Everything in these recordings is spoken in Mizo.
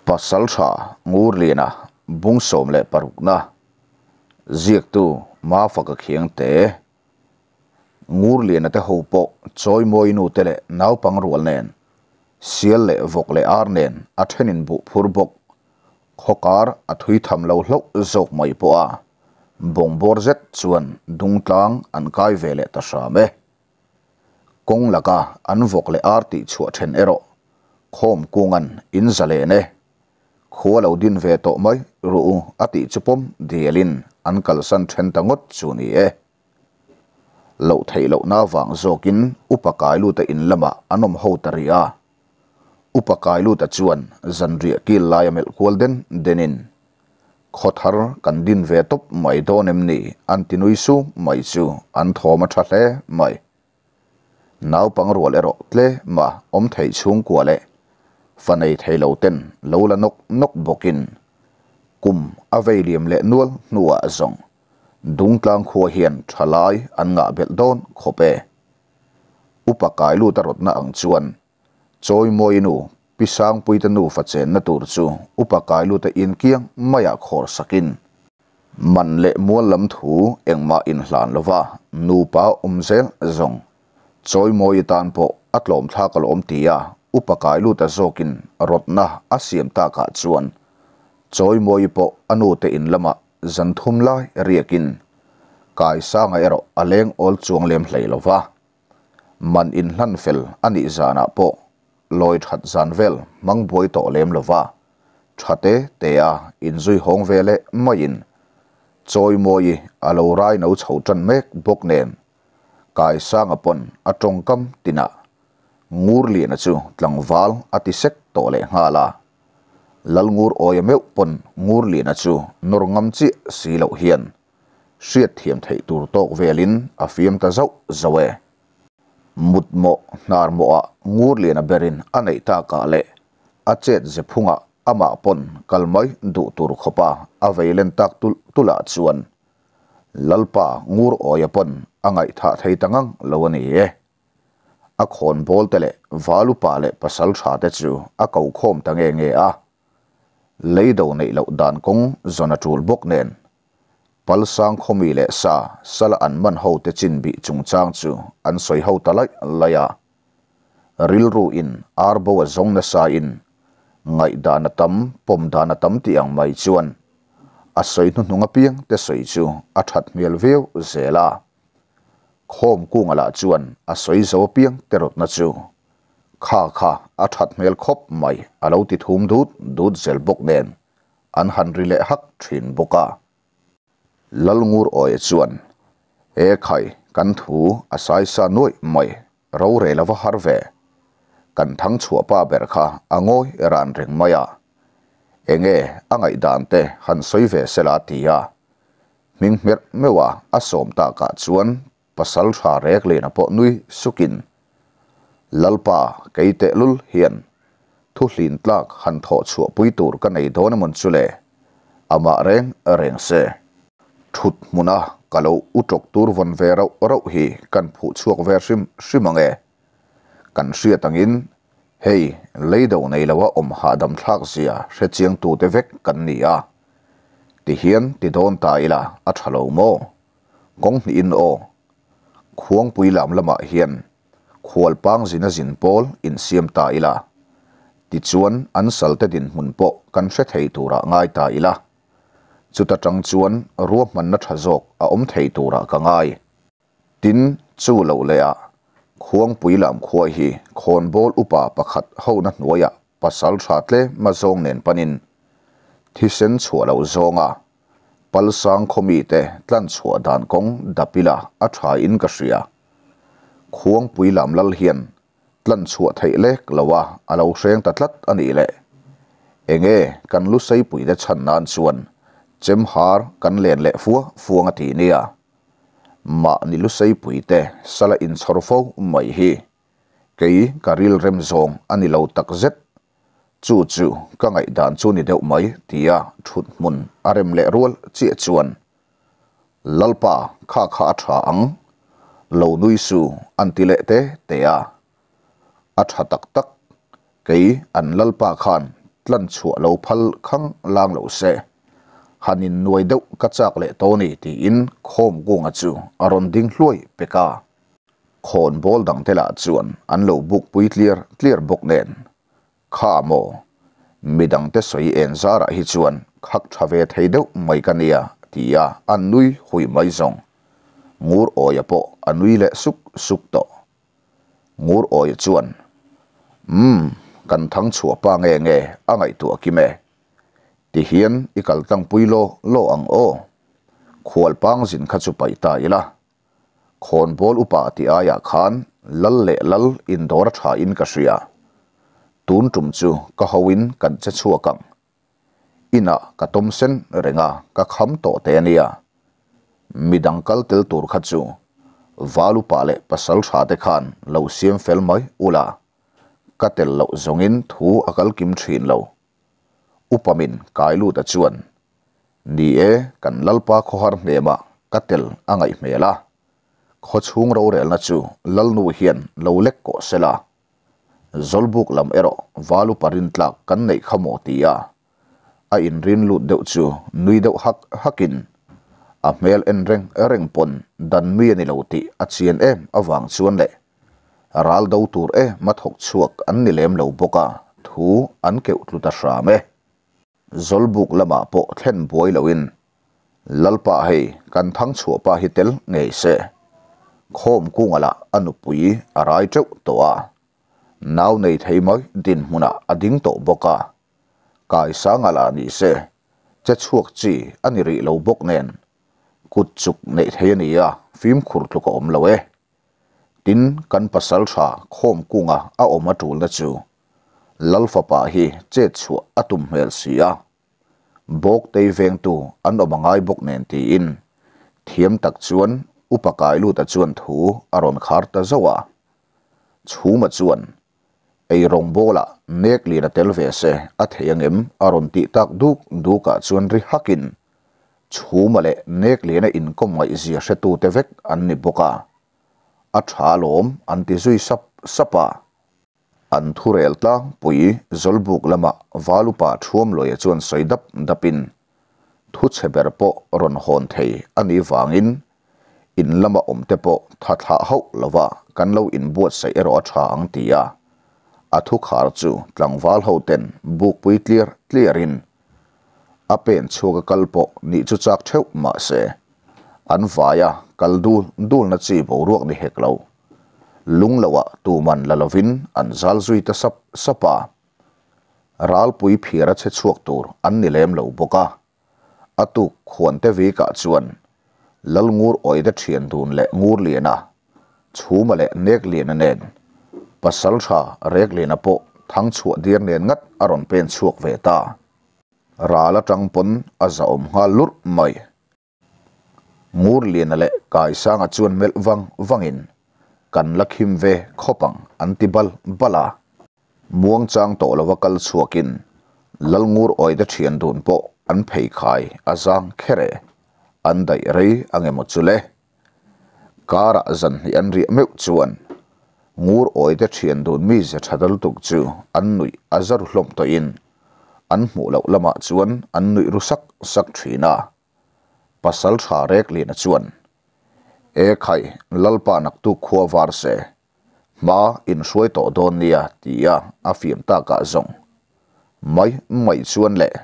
Pasaltha Ngurliana bung 16 na ziaktu Mafaka Khiangte Ngurliana te ho pawh chawimawi nu te leh naupang rual nen sial leh vawk leh ar nen a thenin buh phur bawk khawkar a thui tham lo hlauh zawk mai pawh a Bawngbawr zet chuan dungtlang an kai ve leh ta hram e. Kawng laka an vawk leh ar tih chhuah then erawh khawm kungan in zalen e. Khua lo din ve tawh mai ruh u a tih chu pawm dialin an kalsan then ta ngawt chu ni e. Loh theih lohna vang zawkin Upa Kailuta in lamah an awm ho ta rih a. Upa Kailuta chuan zanriah kil laia melh kual den denin, Khaw thar kan din ve tawp mai dawn em ni? an ti nui sung mai chu an thawm a tha hle mai. Naupang rual erawh tlema awm thei chhungkua leh fa nei thei lo ten lo la nawk nawk bawkin kum a vei liam leh nual hnuah zawng Dungtlang khua hian thalai an ngah belh dawn khawp e. Upa kai lut a rawtna ang chuan Chawimawi nu Pi Sangpuite nufa chenna tur chu Upa kai luta inkiang maiah khawr sakin Man leh mual lam thu engmah inhlan lova nupa awm zel zawng Chawimawi tan pawh a tlawm thlak alawm tia Upa kai luta zawkin rawtna a siam takah chuan Chawimawi pawh a nute in lamah zan thum lai riakin Kaisanga erawh a leng awl chuang lem hlei lova. Man inhlan fel a nih zanah pawh lawi that zan vel hmang buai tawh lem lova tha te te a inzui hawng ve leh maiin Chawimawi a lo rai no chho tan mek bawk nen Kaisanga pawn a tawngkam tinah Ngurliana chu tlangval a ti sek tawh leh nghal a. Lalngur awia meuh pawn Ngurliana chu nawr ngam chiah si loh hian hriatthiam theih tur tawk velin a fiam ta zauh zauh e. Mutmawh hnar mawhah Ngurliana berin a neih takah leh a chet ze phungah amah pawn kal mai duh tur khawpa a vei len tak tulh tulhah chuan Lalpa Ngur Awia pawn a ngaihthah thei ta ngang lo a ni e. A khawnbawl te leh Valupa leh Pasaltha te chu a ko khawm ta nge nge a. Lei do neih loh dan kawng zawn a tul bawk nen, Palsang khawmi leh sa sala an man ho te chin bih chungchang chu an sawi ho ta laih laih a. Rilru in ar bo a zawng nasa in ngaihdan a tam, pawm dan a tam tih ang mai chuan a sawi hnuhnung apiang te sawi chu a that hmel viau zel a. Khawm kunga lah chuan a sawi zo apiang te rawtna chu Kha kha a that hmel khawp mai a lo ti thum dut dut zel bawk nen an han ri leh hak thin bawk a. Lalngur Awia chuan, E khai, kan thu a saisa nuaih mai, rorel a va har ve. Kan thang chhuah pa ber kha a ngawi ran reng mai a. Enge a ngaihdan te han sawi ve sela ti a. Hming hmerh meuh a a sawm takah chuan Pasal tha rek lena pawh nui sukin, Lalpa, kei tehlul hian thu hlin tlak han thawh chhuahpui tur ka nei dawn emawn chu le? Amah reng reng se. Thut hmuna ka lo u tawk tur vawn ve rauh rauh hi kan phuh chhuak ve hrim hrim ang e. Kan hriat angin hei lei do nei loa awm hahdam thlak zia hre chiangtute vek kan ni a. Tihian ti dawn ta ila a tha lo maw? Kawng hnihin aw. Khuangpui lam lamah hian khualpang zina zin pawl insiam ta ila. Tichuan an salte dinhmun pawh kan hre thei turah ngai ta ila. Chuta tang chuan ruahmanna tha zawk a awm thei turah ka ngai. Tin, chu loh lehah Khuangpui lam khua hi khawnbawl upa pakhat hona hnuaiah pasal tha tlema zawng nen panin thisen chhuah loh zawnga Palsang khawmite tlan chhuah dan kawng dapila a tha in ka hria. Khuangpui lam lal hian tlan chhuah theih lek lo a a lo hreng ta tlat a nih le. Enge kan Luseipuite chhan nan chuan Chemhar kan len leh fua fuang a ti nia. Mahni Luseipuite sala inchhawr fo mai hi kei ka rilrem zawng a ni lo takzet. Chu chu ka ngaihdan chu ni deuh mai tia thut hmun a rem leh rual chiah chuan Lalpa kha kha a tha ang, lo nui su an ti leh te te a. A tha tak tak, kei an Lalpa khan tlan chhuah lo phal khang lang lo se, han in nuai deuh ka chak leh tawh ni tiin Khawmkunga chu a rawn ding hluai pek a. Khawnbawl dangte lah chuan an lo buk pui tliar tliar bawk nen, Kha maw? Midangte sawi en zarah hi chuan khak tha ve thei deuh mai ka nia tia a nui hui mai zawng. Ngur Awia pawh a nui leh suk suk tawh. Ngur Awia chuan, Umm, kan thang chhuah pa nge nge a ngaihtuah kim e. Tihian i kal tlangpui law law ang aw. Khualpang zin kha chu paih ta ila. Khawnbawl upa tih aiah khan lal leh lal indawr a tha in ka hria. Tun tum chu ka ho in kan che chhuak ang. Inah ka tawm sen reng a, ka kham tawh teh a nia. Midang kal tel tur kha chu val upa leh pasal tha te khan lo siam fel mai ula, ka tel loh zawngin thu a kal kim thin lo. Upa min kai lut a chuan, Ni e, kan Lalpa khawhar hnemah ka tel a ngaih hmel a. Khawchhung rorelna chu Lalnu hian lo lek kawh se la. Zawlbuk lam erawh val upa rintlak kan neih kha maw ti a, a inrin lut deuh chu nui deuh hak hakin a hmel en reng reng pawn dan mi a ni lo tih a chian em avang chuan leh ral do tur em a thawk chhuak an ni lem lo bawk a, thu an keuh tlu ta hram e. Zawlbuk lamah pawh thlen buai loin Lalpa hei kan thang chhuah pa hi tel ngei se. Khawm kunga lah a nupui a rai teuh tawh a, nau nei thei mai dinhmunah a ding tawh bawk a, Kaisanga lah ni se che chhuak chi a ni rih lo bawk nen kut chuk neih thei a ni a, fimkhur tluk a awm lo e. Tin, kan pasal tha khawm kunga a awm a tulna chu Lalfapa hi chet chhuah a tum hmel si a, Bawktei vengtu an awm a ngai bawk nen tiin thiam tak chuan Upa Kailuta chuan thu a rawn khar ta zauh a. Chhuma chuan eirawng bawlah nek lian a tel ve se a thei angem a rawn tih tak duk dukah chuan ri hakin Chhuma leh nek liana inkawm ngaihzia hretute vek an ni bawk a, a tha lawm an ti zui sap sap a. An thurel tlangpui Zawlbuk lama Valupa Thuamluaia chuan sawi dap dapin thu chhe ber pawh rawn hawn thei a nih vangin in lama awmte pawh tha thlah hauh lova kan lo inbuatsaih erawh a tha ang ti a, a thu khar chu tlangval hoten bukpui tliar tliarin a pen chhuak a kal pawh nih chu chak theuh mah se an vaia kal dul dulna chi boruak ni hek lo. Lung loah tuman la lovin an zal zui ta sap sap a. Ralpui phir a che chhuak tur an ni lem lo bawk a. A tuk khuante vikah chuan Lalngur awite thian dun leh Ngurliana, Chhuma leh Nekliana nen Pasaltha Rekliana pawh Thangchhuah dir nen ngat a rawn pen chhuak ve ta. Ral atang pawn a zahawm nghal lurh mai. Ngurliana leh Kaisanga chuan melh vang vangin, Kan la khim ve khawp ang an ti bal bal a. Muangchang tawh lova kal chhuakin Lalngur awite thian dun pawh an pheikhai a zang kher e, an daih rei angemaw chu le. Karah zan hnih an riah meuh chuan Ngur awite thian dun mi ze tha dal tuk chu an nuih a za ru hlawm tawhin an hmuh loh lamah chuan an nuih ru sak sak thin a. Pasal tha Rekliana chuan, E khai, Lalpa naktuk khua var se, hma inhruai tawh dawn nia tia a fiam takah zawng mai mai chuan leh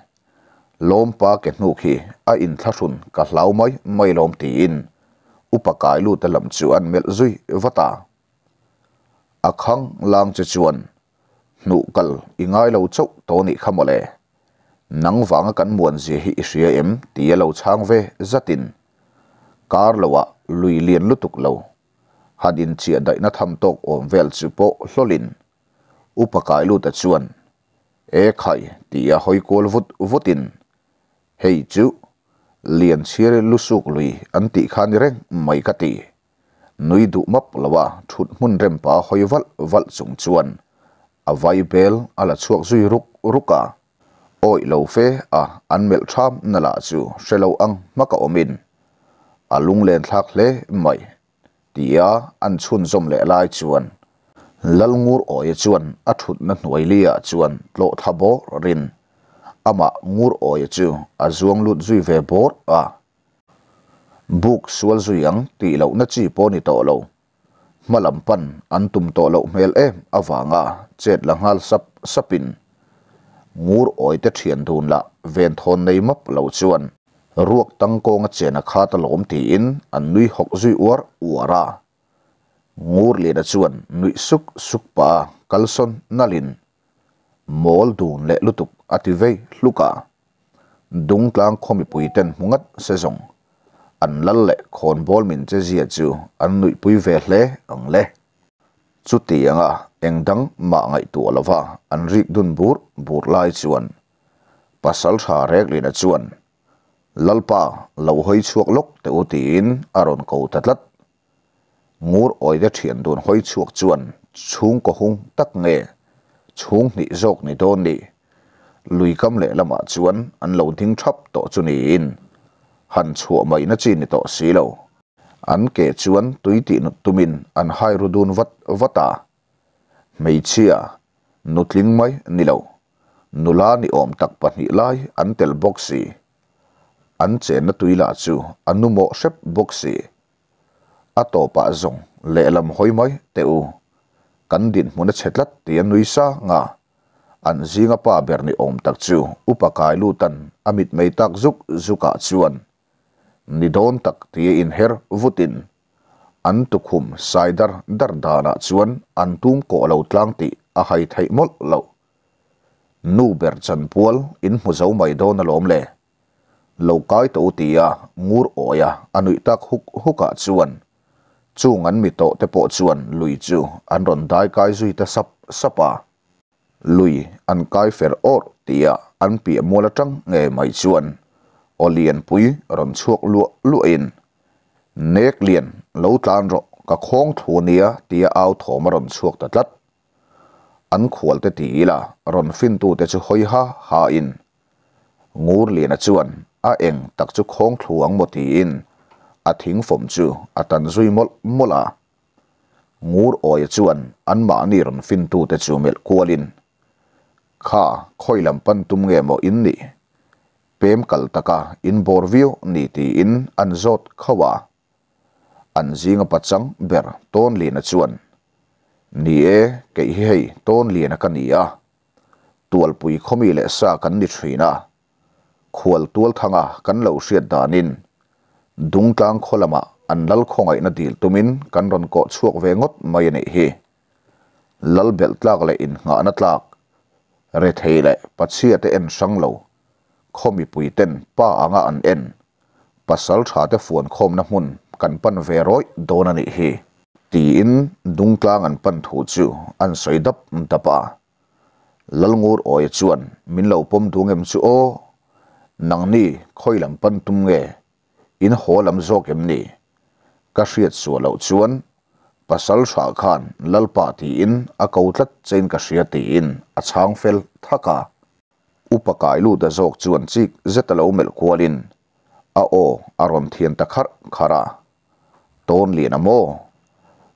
Lawmpa ke hnuk hi a inthlahrun ka hlau mai mai lawm tiin Upa Kailuta lam chu an melh zui vat a. A khang lang che chuan hnuh kal i ngai lo chauh tawh nih kha mawle. Nang vanga kan muan zia hi i hria em tia lo chhang ve zatin kar loah lui lian lutuk lo han inchiah daihna tham tawk awm vel chu pawh hlawlin Upa Kailuta chuan E khai tia hawi kual vut vutin hei chu Lianchhiari lusuk lui an tih kha ni reng mai ka ti. Nui duh map lo a thut hmun rempa hawi valh valh chung chuan a vai bel a la chhuak zui ruk ruk a. Awih lo fe a an melh tham na lah chu hre lo ang hmaka awmin a lunglen thlak hle mai tia an chhunzawm leh lai chuan Lalngur Awia chuan a thutna hnuai liah chuan tlawh thla bawrin amah Ngur Awia chu a zuang lut zui ve bawr a. Buk sual zui ang tih lohna chi pawh ni tawh lo. Hma lam pan an tum tawh loh hmel em avanga chet la nghal sap sapin Ngur Awi te thian dun lah venthawn nei map lo chuan ruak tangkawnga chen a khat alawm tiin an nui hawk zui uar uar a. Ngur Liana chuan nuih suk suk pah a kalsawn nalhin mawl dun leh lutuk a ti vei hluk a. Dungtlang khaw mipui ten hmu ngat se zawng an lal leh khawnbawl min che zia chu an nuihpui ve hle ang le. Chutianga eng dang mah ngaihtuah lova an rik dun bur bur lai chuan Pasaltha Reklina chuan Lalpa lo hawi chhuak lawk teh u tiin a rawn ko ta tlat. Ngur awite thian dun hawi chhuak chuan chhungkaw hung tak nge chhung hnih zawk ni dawn ni. Lui kam lehlamah chuan an lo ding thap tawh chu niin han chhuah maihna chi ni tawh si lo. An ke chuan tui tih nut tumin an hai ru dun vat vat a. Hmeichhia, nutling mai ni lo, nula ni awm tak pahnih lai an tel bawk si. An chenna tui lah chu a nu mawh hrep bawk si. A tawpah zawng lehlam hawi mai teh u. Kan dinhmun a chhe tlat tih a nui sang a. An zinga pa ber ni awm tak chu upa kai lutan a mitmei tak zuk zukah chuan ni dawn tak tia inher vutin an tukhum sai dar dar danah chuan an tum kawh lo tlang tih a hai theih mawlh loh. Nu ber chanpual in hmu zo mai dawn alawm le. Lo kai tawh u tia ngur awia a nuih tak huk hukah chuan chung an mi tawh te pawh chuan lui chu an rawn dai kai zui ta sap sap a. Lui an kai fer awrh tia an piah mual atang ngei mai chuan aw lianpui rawn chhuak luah luahin Nek lian lo tlan rawh ka khawng thu ania tia au thawm a rawn chhuak ta tlat. An khualte ti ila rawn fintute chu hawi ha ha in Ngurliana chuan a eng tak chu khawng thlu ang maw tiin a thingfawm chu a tan zui mawlh mawlh a. Ngur Awia chuan anmahni rawn fintute chu melh kualin, Kha, khawi lam pan tum nge maw in nih? Pem kal taka in bawr viau ni tiin an zawt khauh a. An zinga pachang ber Tawnliana chuan, Ni e, kei hi hei Tawnliana ka ni a. Tualpui khawmi leh sa kan ni thin a, khual tualthanga kan lo hriat danin Dungtlang khaw lamah an lal khawngaihna dil tumin kan rawn kawh chhuak ve ngawt mai a nih hi. Lal belh tlak leh innghahna tlak, rethei leh pachhia te en hrang lo, khaw mipui ten pa anga an en, pasal tha te fuan khawmna hmun kan pan ve rawih dawn a nih hi. Tiin Dungtlang an pan thu chu an sawi dap dap a. Lalngur Awia chuan min lo pawm dung em chu aw? Nangni khawi lam pan tum nge? In haw lam zawk em ni? Ka hriat suah loh chuan pasal hrah khan Lalpa tiin a ko tlat chein ka hria tiin a chhang fel thak a. Upa kai lut a zawk chuan chik zet a lo melh kualin a aw a rawn thian ta kharh kharh a. Tawnlian a maw?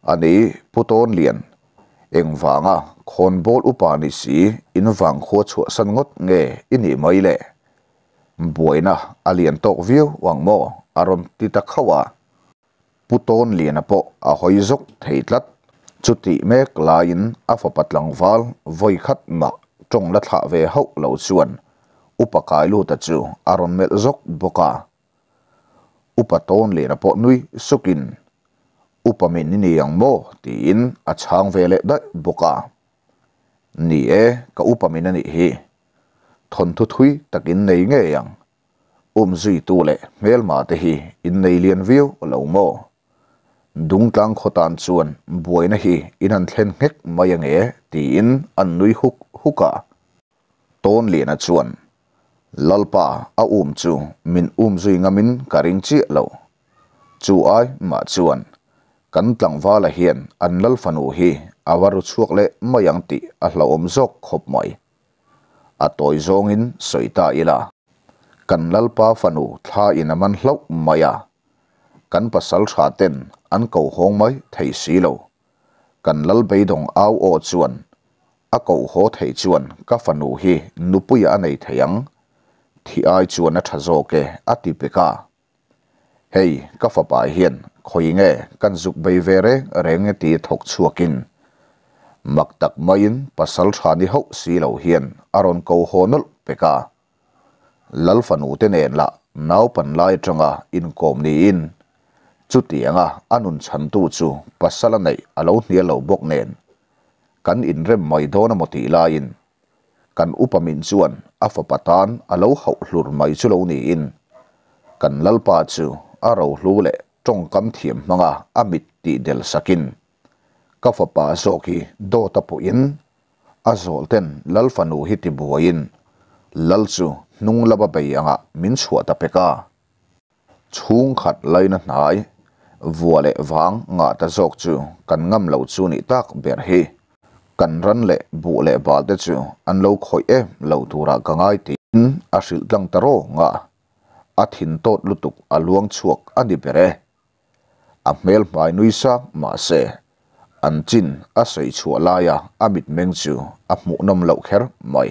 A ni, Pu Tawnlian, engvanga khawnbawl upa ni si in vangkhua chhuahsan ngawt nge i nih mai le? Buaina a lian tawk viau ang maw? a rawn ti ta khauh a. Pu Tawnliana pawh a hawi zawk thei tlat. Chutih mek laiin a fapa tlangval vawi khat mah tawng la thlah ve hauh lo chuan Upa Kailuta chu a rawn melh zawk bawk a. Upa Tawnliana pawh nui sukin, Upa min i ni ang maw? tiin a chhang ve leh daih bawk a. Ni e, ka upa min a nih hi. Thawnthu thui tak in nei ngei ang. Umzuitu leh hmelma te hi in nei lian viau lo maw? Dungtlang khaw tan chuan buaina hi in han thlen nghek mai ange tiin an nui huk huk a. Tawnliana chuan, Lalpa a um chu min umzui ngamin ka ring chiah lo. Chu ai mah chuan kan tlangvala hian an lal fanu hi a va ru chhuak leh mai ang tih a hlauhawm zawk khawp mai. A tawi zawngin sawi ta ila, kan Lalpa fanu thla in a man hlauh mai a, kan pasal tha ten an ko hawng mai thei si lo. Kan lal beidawng au aw chuan a koh haw theih chuan ka fanu hi nupuiah a nei thei ang, thih ai chuan a tha zawk e a ti pek a. Hei ka fapa hian khawi nge kan zuk bei ve reng reng e ti thawk chhuakin mak tak maiin pasal tha ni hauh si lo hian a rawn ko haw nawlh pek a. Lal fanu te nen lah naupan lai atanga inkawm niin chutianga a nun chhantu chu pasal a neih a lo hnial lo bawk nen kan inrem mai dawn emaw tih laiin kan upa min chuan a fapa tan a lo hauh hlur mai chu lo niin kan lalpa chu a rohlu leh tawngkam thiam hmanga a mit tih del sakin ka fapa zawk hi dawt a puhin a zawl ten lal fanu hi tibuaiin lal chu hnung lama bei angah min chhuah ta pek a. Chhungkhat laina hnai vua leh vang ngah ta zawk chu kan ngam lo chu nih tak ber hi. Kan ran leh buh leh bal te chu an lo khawih em lo turah ka ngai tiin a hrilh tlang ta rawng a, a thin tawt lutuk a luang chhuak a ni ber e. A hmel hmai nui sang mahse an chin a sawi chhuah laia a mitmeng chu a hmuhnawm loh kher mai.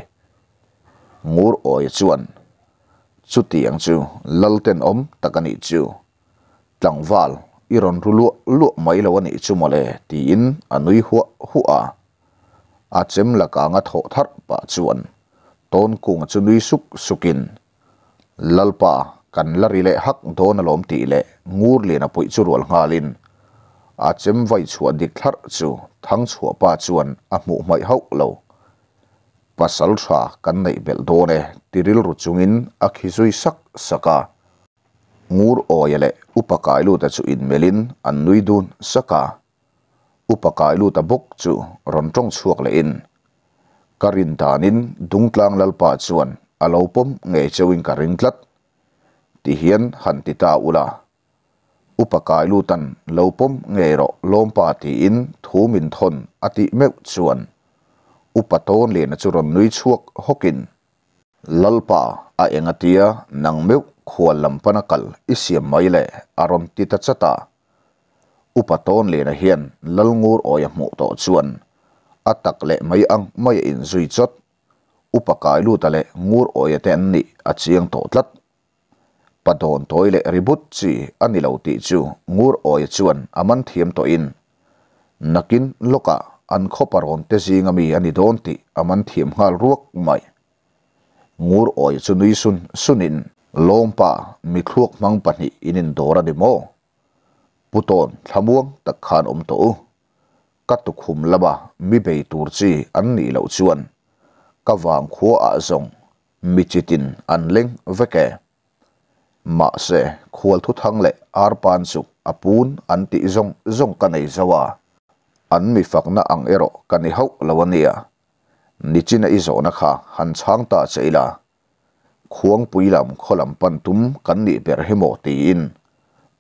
Ngur Awia chuan, Chutiang chu lal tenawm tak a nih chu. Tlangval i rawn ru luah luah mai lo a nih chu mawle tiin a nui huah huah a. A chem lakanga thawh tharh pah chuan Tawnkunga chu nui suk sukin Lalpa kan la ri leh hak dawn alawm tih leh ngur lian a puih chu rual nghalin a chem vai chhuah dik thlarh chu Thangchhuah pa chuan a hmuh hmaih hauh lo. Pasal tha kan neih belh dawn e ti rilru chungin a khi zui sak sak a. Ngur Awia leh Upa Kailuta chu inmelhin an nui dun sak a. Upa Kailuta bawk chu rawn tawng chhuak lehin, Ka rin danin Dungtlang Lalpa chuan a lo pawm ngei cheuhin ka ring tlat. Tihian han ti ta ula. Upa Kailutan lo pawm ngei rawh lawmpa tiin thu min thawn a tih meuh chuan Upa Tawnliana chu rawn nui chhuak hawkin, Lalpa, a eng atia nang meuh khual lam pana kal i siam mai le a rawn ti ta chat a. Upa Tawnliana hian Lalngur awia hmuh tawh chuan a tak leh mai ang mai a inzui chawt. Upa Kailuta leh Ngur awia te an nih a chiang tawh tlat. Pa dawn tawi leh ribut chi a ni lo tih chu Ngur awia chuan a man thiam tawhin nakin lawkah an khaw parawn te zinga mi a ni dawn tih a man thiam nghal ruak mai. Ngur awia chu nui sun sunin Lawmpa mithluak hmang pahnih in indawr a ni maw? Pu Tawn thlamuang tak khan awm tawh u. Ka tukhum lama mi bei tur chi an nih loh chuan ka vang khua ah zawng Mi chitin an leng vek e. Mahse, khual thuthang leh arpan chuk a pun an tih zawng zawng ka nei zo a, an mi fakna ang erawh ka ni hauh lo a nia. Nichina i zawhna kha han chhang ta che ila, Khuangpui lam khaw lam pan tum kan nih ber hi maw tiin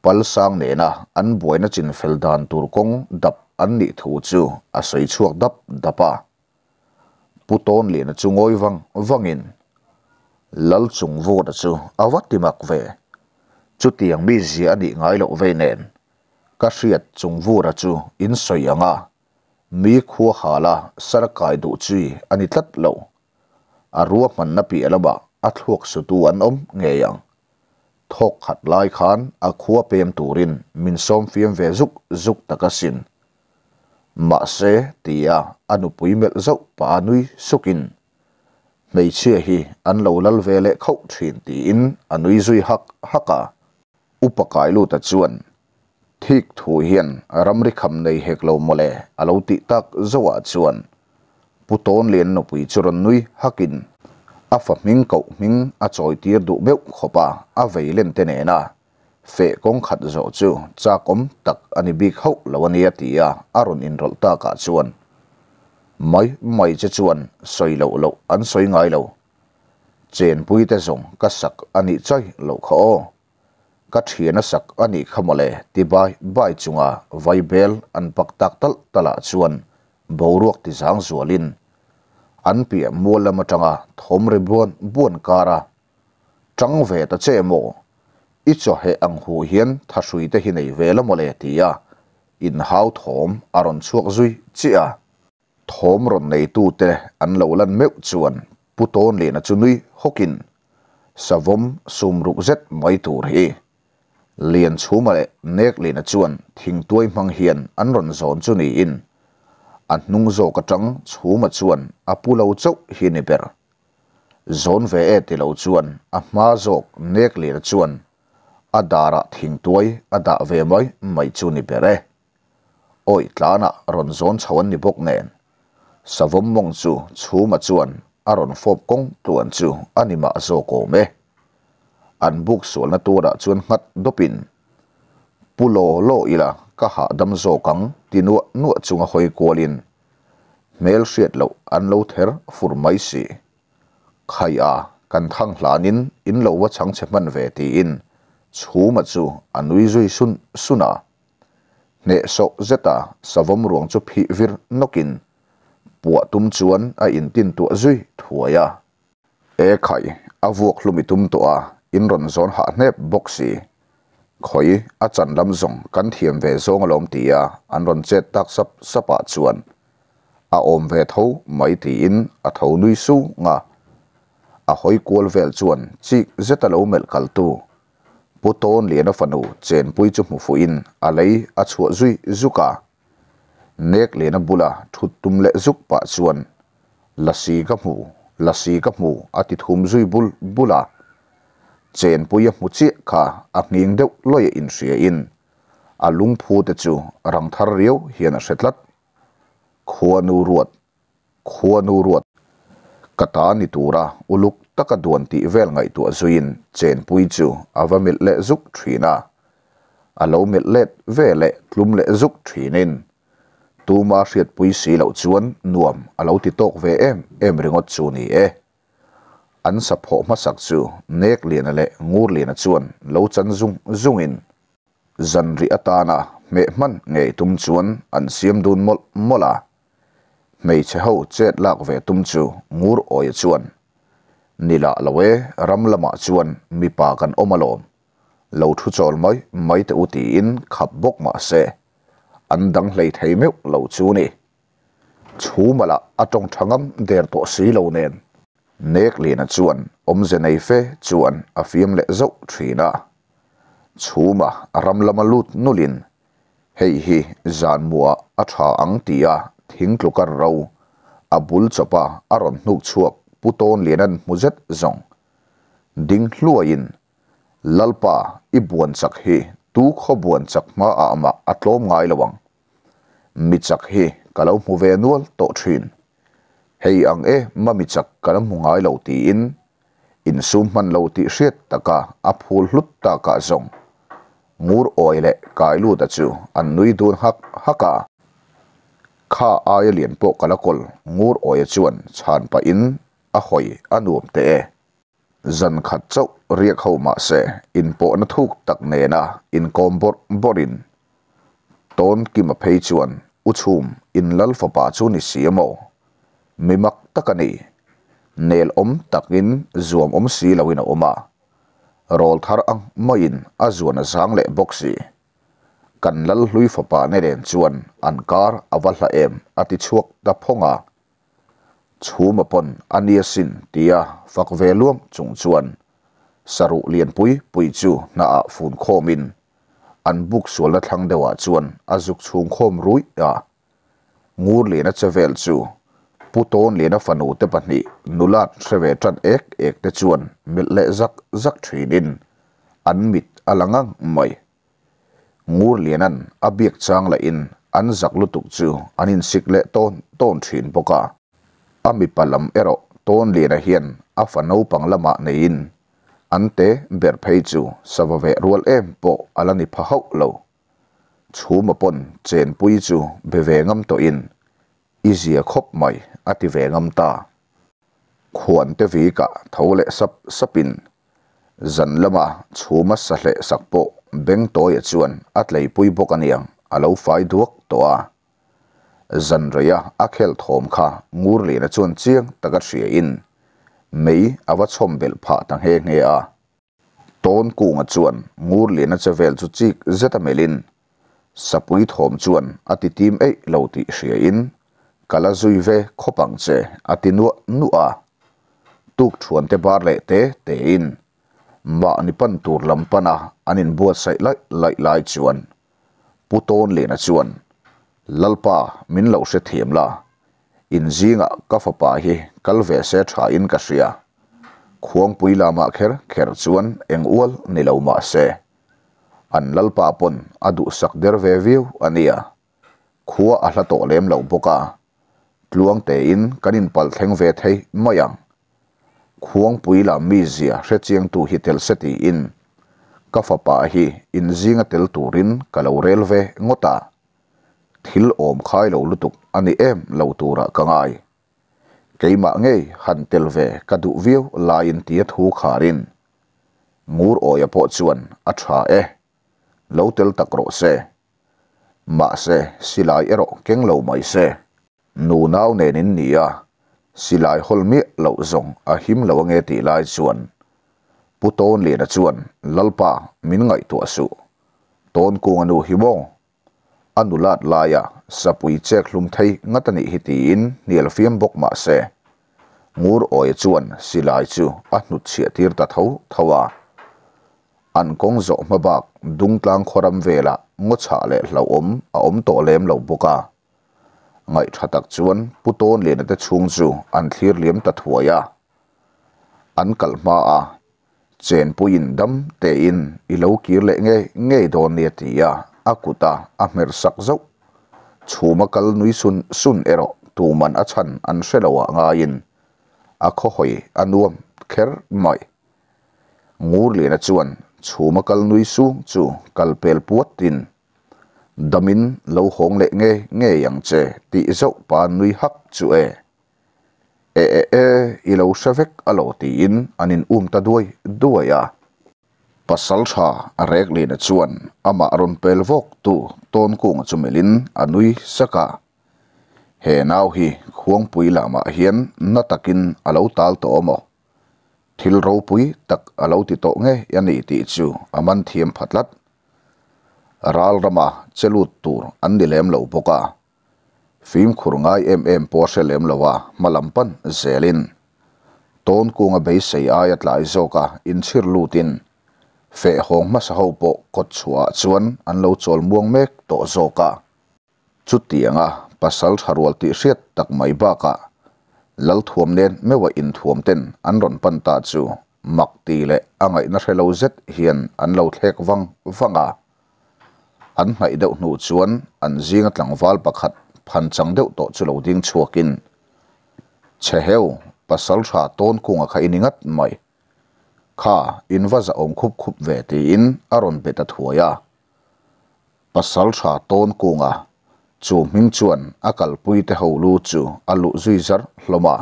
Palsang nena an buaina chinfel dan tur kawng dap an nih thu chu a sawi chhuak dap dap a. Pu Tawnliana chu ngawi vang vangin Lal chung vawta chu a va ti mak ve. Chutiang mi zia a nih ngai loh vei nen ka hriat chung vura chu in sawi ang a, mi khua hala sar kai duh chi a ni tlat lo. A ruahmanna piah lamah a thluak sutu an awm ngei ang. Thawk khat lai khan a khua pem turin min sawm fiam ve zuk zuk tak asin. Mahse, tia a nupui melh zauh pah a nui sukin, Hmeichhia hi an lo lal ve leh khauh thin tiin a nui zui hak hak a. Upa Kailuta chuan, Thik thu hian ramri kham nei hek lo mawle a lo tih tak zauhah chuan Pu Tawnlian nupui chu rawn nui hakin a fa hming koh hming a chawitir duh meuh khawp a, a vei len te nena Feh kawng khat zawh chu chakawm tak a ni bik hauh lo a nia tia a rawn inrawlh takah chuan mai mai che chuan sawi loh loh an sawi ngai lo. Chenpui te zawng ka sak a nih chai loh kha aw. Ka thian a sak a nih kha mawle ti bai bai chunga vaibel an pak tak talh talh ah chuan boruak ti zang zualin an piah mual lam atanga thawm ri buan buan kar a Tang ve ta che maw? I chawheh ang hu hian thahrui te hi nei ve la mawle tia. Inhau thawm a rawn chhuak zui chiah a. Thawm rawn neitute an lo lan meuh chuan Pu Tawnliana chu nui hawkin savawm sum ruk zet mai tur hi Lianchhuma leh Nekliana chuan thingtuai hmang hian an rawn zawn chu niin a hnung zawk atang Chhuma chuan a pu lo chauh hi ni ber. Zawn ve e ti lo chuan a hma zawk Nekliana chuan a darah thingtuai a dah ve mai mai chu ni ber e. Awih tlanah rawn zawn chho an ni bawk nen, savawm mawng chu Chhuma chuan a rawn fawp kawng tluan chu a ni mah zawk awm e. An buk sualna turah chuan nghat dawpin, Pu law law ila ka hahdam zawk ang ti nuah nuah chunga hawi kualin hmel hriat loh an lo ther fur mai si. Khai a, kan thang hlanin in lo va chhang che hman ve tiin Chhuma chu a nui zui sun sun a. Hnehsawh zeta savawm ruang chu phih vir nawkin puah tum chuan a intin tuah zui thuai a. E khai, a vuak hlum i tum tawh a, in rawn zawn hah hnep bawk si. Khawi, a chan lam zawng kan thiam ve zawng alawm tia an rawn chet tak sap sapah chuan a awm ve tho mai tiin a tho nui sung a. A hawi kual vel chuan chik zeta lo melh kaltu Pu Tawnliana fanu chenpui chu hmu fuhin a lei a chhuah zui zuk a. Nekliana bula thut tum leh zuk pah chuan Lasi ka hmu, Lasi ka hmu a ti thum zui bul bul a. Chenpui a hmu chiah kha a nghing deuh lawia inhriain a lungphu te chu rang thar riau hian a hre tlat. Khuanu ruat, khuanu ruat ka ta ni tura uluk taka duan tih vel ngaihtuah zuiin chenpui chu a va melh leh zuk thin a. A lo melh let ve leh tlum leh zuk thinin tuma hriatpui si loh chuan nuam a lo ti tawk ve em em ringawt chu ni e. An saphawh hmasak chu Nekliana leh Ngurliana chuan lo chan zung zungin Zanrih atana hmeh hman ngei tum chuan an siam dun mawlh mawlh a. Hmeichhe ho chet lak ve tum chu Ngur Awia chuan, Ni lah lo e, ram lamah chuan mipa kan awm alawm. Lo thu chawl mai mai teh u tiin khap bawk mah se, an dang hlei thei meuh lo chu ni. Chhuma lah a tawng tha ngam der tawh si lo nen. Nekliana chuan awmze nei fe chuan a fiam leh zauh thin a. Chhuma ram lama lut nulin hei hi zan muah a tha ang tia thing tlukar ro a bul chawpa a rawn hnuk chhuak Pu Tawnliana'n hmu zet zawng ding hluaiin Lalpa i buan chak hi tu khaw buan chak hmaah mah a tlawm ngai lo ang. Mi chak hi ka lo hmu ve nual tawh thin. Hei ang e ma mi chak ka la hmu ngai lo tiin insum hman lo tih hriat taka a phul hlut takah zawng Ngur Awi leh Kailuta chu an nui dun hak hak a. Kha aia lian pawh ka la kawl Ngur Awia chuan chhan pahin a hawi a nuam teh e. Zan khat chauh riak ho mah se inpawhna thuk tak nena inkawm bawrh bawrhin Tawn Kima phei chuan U Chhum in lal fapa chu ni si a maw? Mi mak tak a ni. Nel awm takin zuam awm si loin a awm a. Rawl thar ang maiin a zuan a zang leh bawk si. Kan lal hlui fapa ne nen chuan an kar a va hla em a ti chhuak ta phawng a. Chhuma pawn a nia sin tia fak ve luam chung chuan saruh lianpui pui chu hnaah fun khawmin an buk sualna thlang deuhah chuan a zuk chhung khawm ruih a. Ngurliana che vel chu Pu Tawnliana fanu te pahnih nulat hre ve tan ek ek te chuan melh leh zak zak thinin an mit a la ngang mai. Ngurliana'n a biak chang lahin an zak lutuk chu an insik leh tawn tawn thin bawk a. A mipa lam erawh Tawnliana hian a fa naupang lamah neiin an te ber phei chu sava veh rual em pawh a la ni pha hauh lo. Chhuma pawn chenpui chu be ve ngam tawhin i zia khawp mai a ti ve ngam ta. Khuante vikah tho leh sap sapin zan lama chhuma sa hleh sak pawh Bengtawia chuan a tleipui bawk aniang a lo fai duak tawh a. Zan reia a khel thawm kha Ngurliana chuan chiang taka hriain mei a va chhawm belh phah ta nghe nghe a. Tawn kunga chuan Ngurliana che vel chu chik zeta melhin. Sapui thawm chuan a ti tim eih lo tih hriain, Ka la zui ve khawp ang che, a ti nuah nuah a. Tukṭhuan te bar leh te tein mahni pan tur lam pana an inbuatsaih laih laih lai chuan Pu Tawnliana chuan, Lalpa min lo hrethiam la, in zingah ka fapa hi kal ve se tha in ka hria. Khuangpui lamah kher kher chuan eng ual ni lo mah se, an Lalpa pawn a duhsak der ve viau a nia. Khua a hla tawh lem lo bawk a, tluang tein kan inpalh thleng ve thei mai ang. Khuangpui lam mizia hrechiangtu hi tel se tiin ka fapa hi inzinga tel turin ka lo rel ve ngawt a, thil awm khai lo lutuk a ni em lo turah ka ngai. Keimah ngei han tel ve ka duh viau laiin tia thu kharin Ngur Awia pawh chuan a tha e, lo tel tak rawh se. Mahse silai erawh keng lo mai se. Nu nau nen in ni a, silai hawl miah loh zawng a him lo ange tih lai chuan Pu Tawnliana chuan Lalpa min ngaihtuah suh, Tawnkunga nu hi maw? A nulat laia sapui chek hlum thei ngat a nih hi tiin hnial fiam bawk mah se Ngur Awia chuan silai chu a hnutchhiah tir ta tho tho a. An kawng zawh hma bak Dungtlang khawram velah ngaw chhah leh hlauhawm a awm tawh lem lo bawk a. Ngaih tha tak chuan Pu Tawnliana te chhung chu an thlir liam ta thuai a. An kalh hma a, Chenpuiin dam tein i lo kir leh ngei ngei dawn nia ti a, a kut a a hmer sak zauh. Chhuma kal nui sun sun erawh tuman a chhan an hre lo ah ngaiin a khawhawi a nuam kher mai. Ngurliana chuan chhuma kal nui sung chu kal pel puatin Damin lo hawng leh ngei ngei ang che tih zauh pa nui hak chu e. E e e, i lo hre vek a lo tiin an in um ta duai duai a. Pasal tha Reklina chuan amah rawn pel vawk tu Tawnkunga chu melhin a nui sak a. He nau hi Khuangpui lamah hian na takin a lo tal tawh maw? Thil ropui tak a lo ti tawh ngei a ni tih chu a man thiam pha tlat. Ral rama che lut tur an ni lem lo bawk a, fimkhur ngai em em pawh a hre lem lo a, hma lam pan zelin Tawnkunga beisei aia tlai zawka inchhir lutin feh hawng hmasa ho pawh kawt chhuahah chuan an lo chawl muang mek tawh zawk a. Chutianga pasal tha rual tih hriat tak mai bakah Lalthuam nen meuha inthuam ten an rawn pan ta chu mak ti leh a ngaihna hre lo zet hian an lo thlek vang vang a. An hnaih deuh hnu chuan an zinga tlangval pakhat phan chang deuh tawh chu lo ding chhuakin, Chhe heu, pasal tha Tawnkunga kha i ni ngat mai. Kha, in va zahawm khup khup ve tiin a rawn be ta thuai a. Pasal tha Tawnkunga chu hming chuan a kalpui te ho lu chu a luh zui zar hlawm a.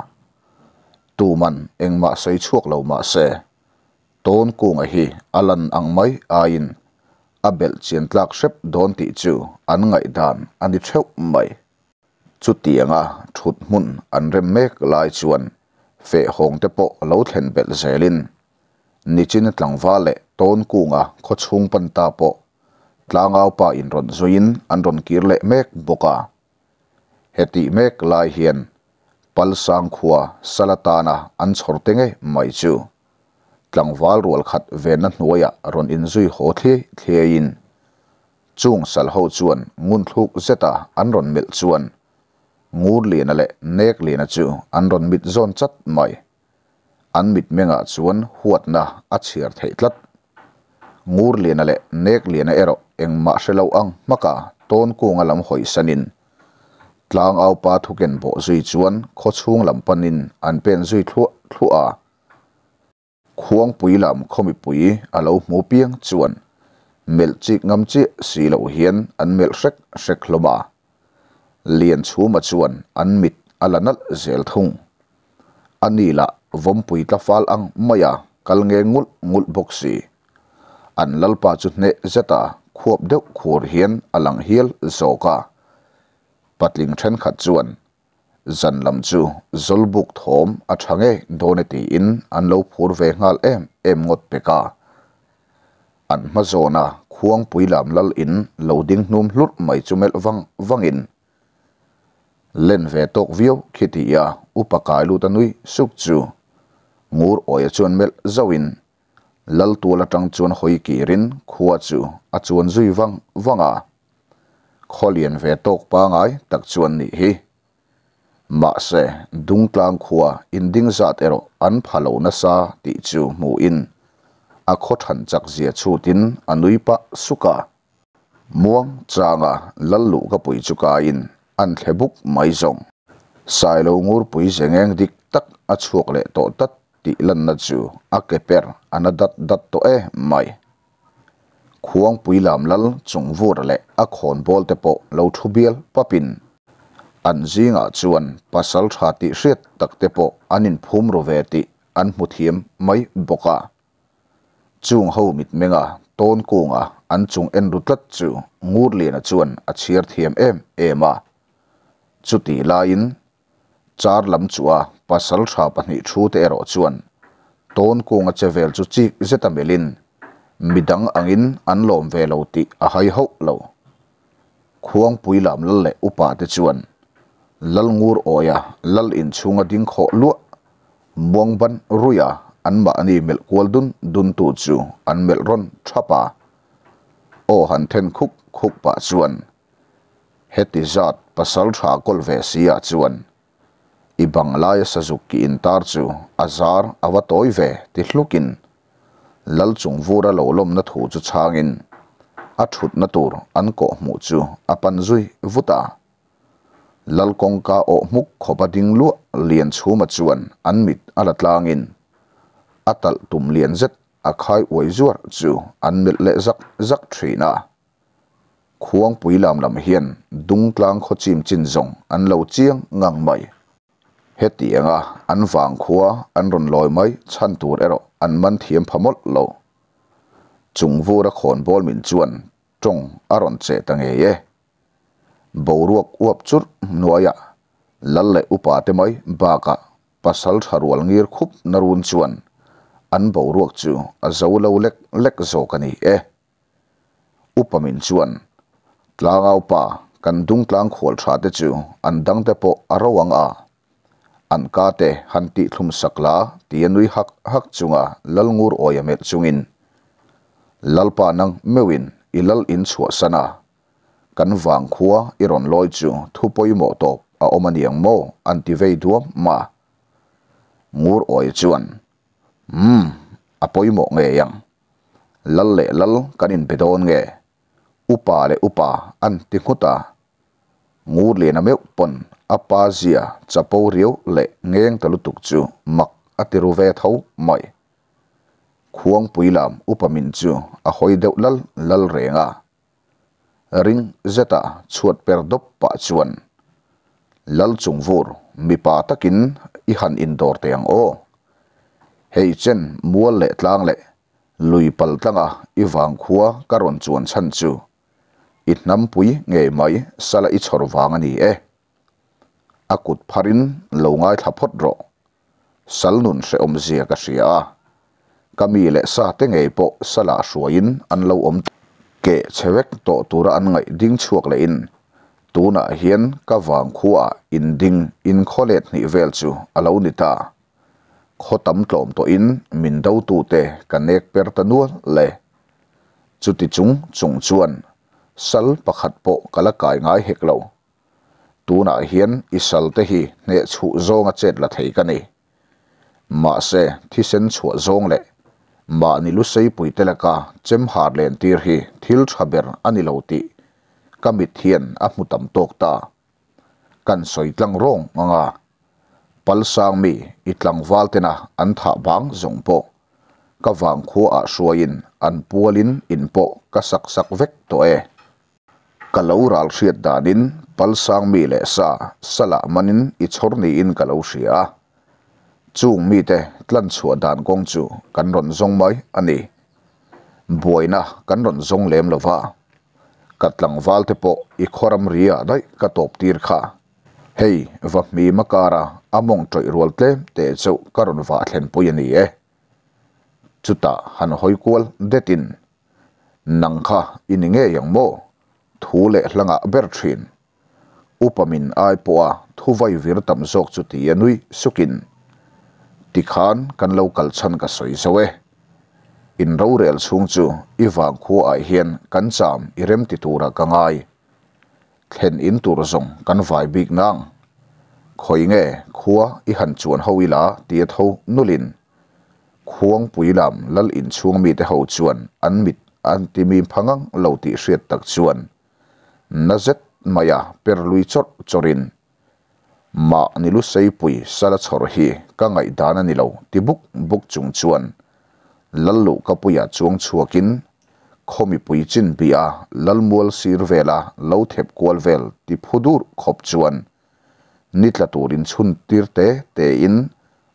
Tuman engmah sawi chhuak lo mah se, Tawnkunga hi a lan ang mai aiin a belh chian tlak hrep dawn tih chu an ngaihdan a ni theuh mai. Chutianga thut hmun an rem mek lai chuan fehhawng te pawh lo thlen belh zelin Nichina tlangval leh Tawnkunga khaw chhung pan ta pawh tlangau pa in rawn zuiin an rawn kir leh mek bawk a. Hetih mek lai hian Palsang khua Salatana an chhawr te ngei mai chu tlangval rual khat venna hnuaiah rawn inzui haw thliai thliaiin chung sal ho chuan ngunthluk zeta an rawn melh chuan Ngurliana leh Nekliana chu an rawn mit zawn chat mai. An mitmengah chuan huatna a chhiar theih tlat. Ngurliana leh Nekliana erawh engmah hre lo ang hmaka Tawnkunga lam hawisanin Tlangaupa thuken bawh zui chuan khawchhung lam panin an pen zui thluah thluah a. Khuangpui lam khawmipui a lo hmu piang chuan melh chik ngam chiah si loh hian an melh hrek hrek hlawm a. Lianchhuma chuan an mit a la nalh zel thung. A ni lah vawmpui tla fal ang maia kal nge ngulh ngulh bawk si. An lalpa chu hneh zeta khuap deuh khur hian a lang hial zawk a. Patling thenkhat chuan Zan lam chu Zawlbuk thawm a tha ngei dawn e tiin an lo phur ve nghal em em ngawt pek a. An hma zawna khuangpui lam lal in lo ding hnum hlurh mai chu melh vang vangin, Len ve tawk viau khi ti a upa kai lut a nui suk chu Ngur Awia chuan melh zauhin lal tual atang chuan hawi kirin khua chu a chuan zui vang vang a. Khaw lian ve tawk pangai tak chuan nih hi. Mahse, Dungtlang khua inding zat erawh an pha lo nasa tih chu hmuhin a khaw than chak zia chhutin a nui pah suk a. Muang changa lal luh ka pui chu kaiin an thle buk mai zawng. Sailo ngurpui zengeng dik tak a chhuak leh tawh tlat tih lanna chu a ke per a na dat dat tawh em mai. Khuangpui lam lal chung vur leh a khawnbawl te pawh lo thu bial papin an zingah chuan pasal tha tih hriat tak te pawh an inphum ru ve tih an hmu thiam mai bawk a. Chung ho mitmenga tawn kunga an chung en ru tlat chu Ngurliana chuan a chhiar thiam em em a. Chutih laiin Char lam chu a pasal tha pahnih thu te erawh chuan tawn kunga che vel chu chik zet a melhin midang angin an lawm ve lo tih a hai hauh lo. Khuangpui lam lal leh upa te chuan Lal ngur awia lal inchhunga ding khawh luah muang ban ruia anmahni melh kual dun dun tu chu an melh rawn thap a. Aw han then khuk khuk pah chuan Heti zat pasal tha kawl ve si ah chuan i bang laia sazuk ki intar chu a zar a va tawi ve ti hlukin lal chung vura lo lawmna thu chu chhangin a thutna tur an kawh hmuh chu a pan zui vut a. Lal kawngka awh hmuk khawpa ding luah lian chhuma chuan an mit a la tlangin a talh tum lian zet a khai uai zuar chu an melh leh zak zak thin a. Khuangpui lam lam hian Dungtlang khaw chim chin zawng an lo chiang ngang mai. Hetianga an vang khua an rawn lawi mai chhan tur erawh an man thiam pha mawlh lo. Chung vura khawnbawl min chuan tawng a rawn che ta ngei e. Boruak uap churh hnuaiah lal leh upa te mai bakah pasal tha rual ngir khup na run chuan an boruak chu a zo lo lek lek zawk a ni e. Upa min chuan, Tlangau pa, kan dungtlang khual tha te chu an dang te pawh a ro ang a, an ka te han tih thlum sak la tia nui hak hak chunga lal ngur awia melh chungin, Lalpa nang meuhin i lal in chhuahsan a, kan vang khua i rawn lawi chu thu pawimawh tawp a awm aniang maw an ti vei duam ma. Ngur awia chuan, Umm, a pawimawh ngei ang. Lal leh lal kan inbe dawn nge? Upa leh upa an ti nghut a. Ngurliana meuh pawn a pa zia chapo riau leh ngeng ta lutuk chu mak a ti ru ve tho mai. Khuangpui lam upa min chu a hawi deuh lal lal reng a. Ring zeta chhuat per dawp pah chuan Lal chungvur mipa takin i han indawr teh ang aw. Hei chen mual leh tlang leh lui pal tlanga i vangkhua ka rawn chuan chhan chu i hnampui ngei mai sala i chhawr vang a ni e. A kut pharin lo ngaithla phawt rawh. Sal nun hrehawm zia ka hria a, ka mi leh sa te ngei pawh salah hruaiin an lo awm keh chhe vek tawh tura an ngaih ding chhuak lehin tunah hian ka vangkhuaah inding inkhaw let hnih vel chu a lo ni ta. Khaw tam tlawm tawhin min dotute ka nek per ta nual le. Chuti chung chung chuan sal pakhat pawh ka la kai ngai hek lo. Tunah hian i sal te hi hneh chhuh zawnga chet la thei ka ni. Mahse, thisen chhuah zawng leh mahni luseipui te laka chem har len tir hi thil tha ber a ni lo tih ka mit hian a hmu tam tawk ta. Kan sawi tlang rawng ang a, Palsang mi i tlangval tena an thah bang zawng pawh ka vangkhua ah hruaiin an pualin in pawh ka sak sak vek tawh e. Ka lo ral hriat danin Palsang mi leh sa salah manin i chhawr niin ka lo hria a. Chung mite tlan chhuah dan kawng chu kan rawn zawng mai a ni. Buaina kan rawn zawng lem lo va. Ka tlangval te pawh i khawram ri ah daih ka tawp tir kha. Hei va hmim a kara a mawng tawih rual tlem te chauh ka rawn vah thlenpui a ni e. Chutah han hawi kual detin. Nang kha i ni ngei ang maw? Thu leh hla ngah ber thin. Upa min ai pawha thu vai vir tam zawk chu ti a nui sukin, Tikhan kan lo kal chhan ka sawi zo e. In rorel chhung chu i vangkhua ah hian kan cham i rem ti turah ka ngai. Thlen in tur zawng kan vai bik nang. Khawi nge khua i han chuan ho ila ti a tho nulin Khuangpui lam lal inchhung mite ho chuan an mit an ti mim pha ngang lo tih hriat tak chuan na zet maia per lui chawrh chawrhin Mahni lu seipui sala chhawr hi ka ngaihdan a ni lo ti buk buk chung chuan lal luhkapuia chuang chhuakin khaw mipui chin bih a lalmual sir vela lo thep kual vel ti phu dur khawp chuan ni tla turin chhun tir te tein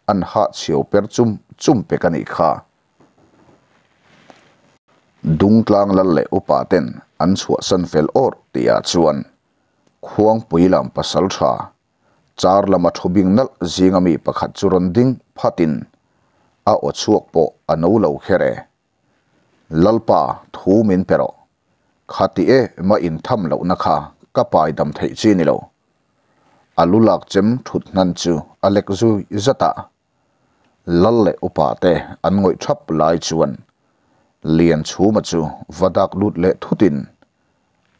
an hahchhiau per chum chum pek a nih kha. Dungtlang lal leh upa ten an chhuahsan fel awrh tihah chuan Khuangpui lam pasal tha char lama thu bing nalh zinga mi pakhat chu rawn ding phatin a aw chhuak pawh a no lo kher e. Lalpa thu min pe rawh. Khati e mah intham lohna kha ka pai dam theih chi ni lo. A lu lak chem thut hnan chu a lek zui zat a. Lal leh upa te an ngawih thap lai chuan Lianchhuma chu va dak lut leh thutin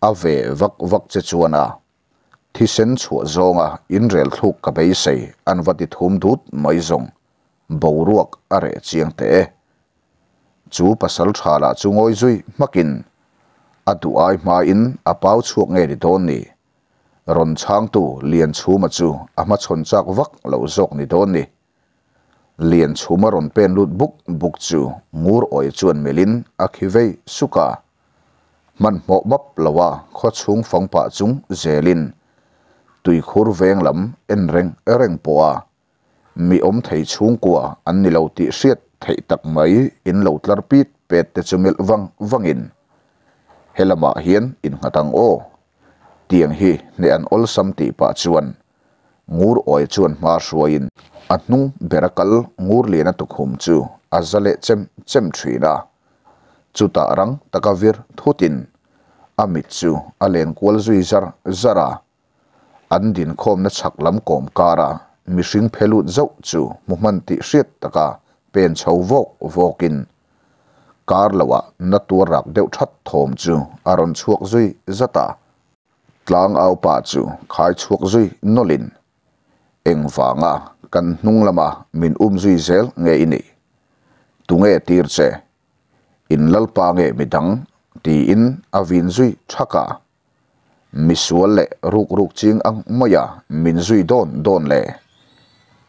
a ve vak vak che chuan a thisen chhuah zawnga inrel thluk ka beisei an va ti thum dut mai zawng boruak a reh chiang teh e. Chu pasal tha lah chu ngawi zui hmakin a duh ai hmain a pau chhuak nge ni dawn ni? Rawn chhangtu Lianchhuma chu a hmachhawn chak vak loh zawk ni dawn ni. Lianchhuma rawn pen lut buk buk chu ngur awi chuan melhin a khi vei suk a. Hmanhmawh map loa khaw chhung fang pah chung zelin tuikhur veng lam en reng reng pawh a Mi awm thei chhungkua an ni lo tih hriat theih tak mai in lo tlar pit pet te chu melh vang vangin he lamah hian innghat ang aw. Tiang hi hneh an awlsam tih pah chuan ngur awi chuan hma hruaiin a hnung bera kal ngur liana tukhum chu a za leh chem chem thin a. Chutah rang taka vir thutin a mit chu a len kual zui zar zar a. An dinkhawmna chhak lam kawm kara mihring phe lut zauh chu hmu hman tih hriat taka pen chho vawk vawkin kar loah na tuar rak deuh that thawm chu a rawn chhuak zui zat a. Tlang au pa chu khai chhuak zui nawlhin engvanga kan hnung lama min um zui zel nge i nih? Tunge tir che? In lalpa nge midang? tiin a vin zui thak a. Misual leh ruk ruk ching ang maia min zui dawn dawn le.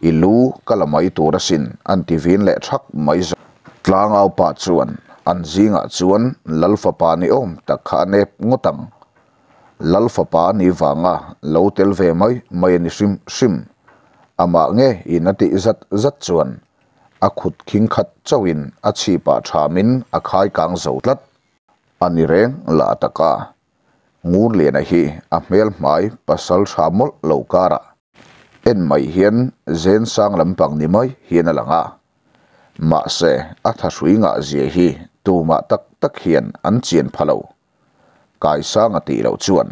I lu ka la mai tur asin an ti vin leh thak mai zawk. Tlangau pa chuan an zingah chuan Lal fapa ni awm tak kha a nep ngawt ang. Lal fapa ni vanga lo tel ve mai mai a ni hrim hrim. Amah nge in a tih zat zat chuan a khut khing khat chauhin a chhipah thamin a khai kang zo tlat. A ni reng lah taka Ngurliana hi a hmel hmai pasal tha mawlh lo karah en mai hian zen sang lampang ni mai hian a lang a. Mahse a thahrui ngah zia hi tumah tak tak hian an chian pha lo. Kaisanga tih loh chuan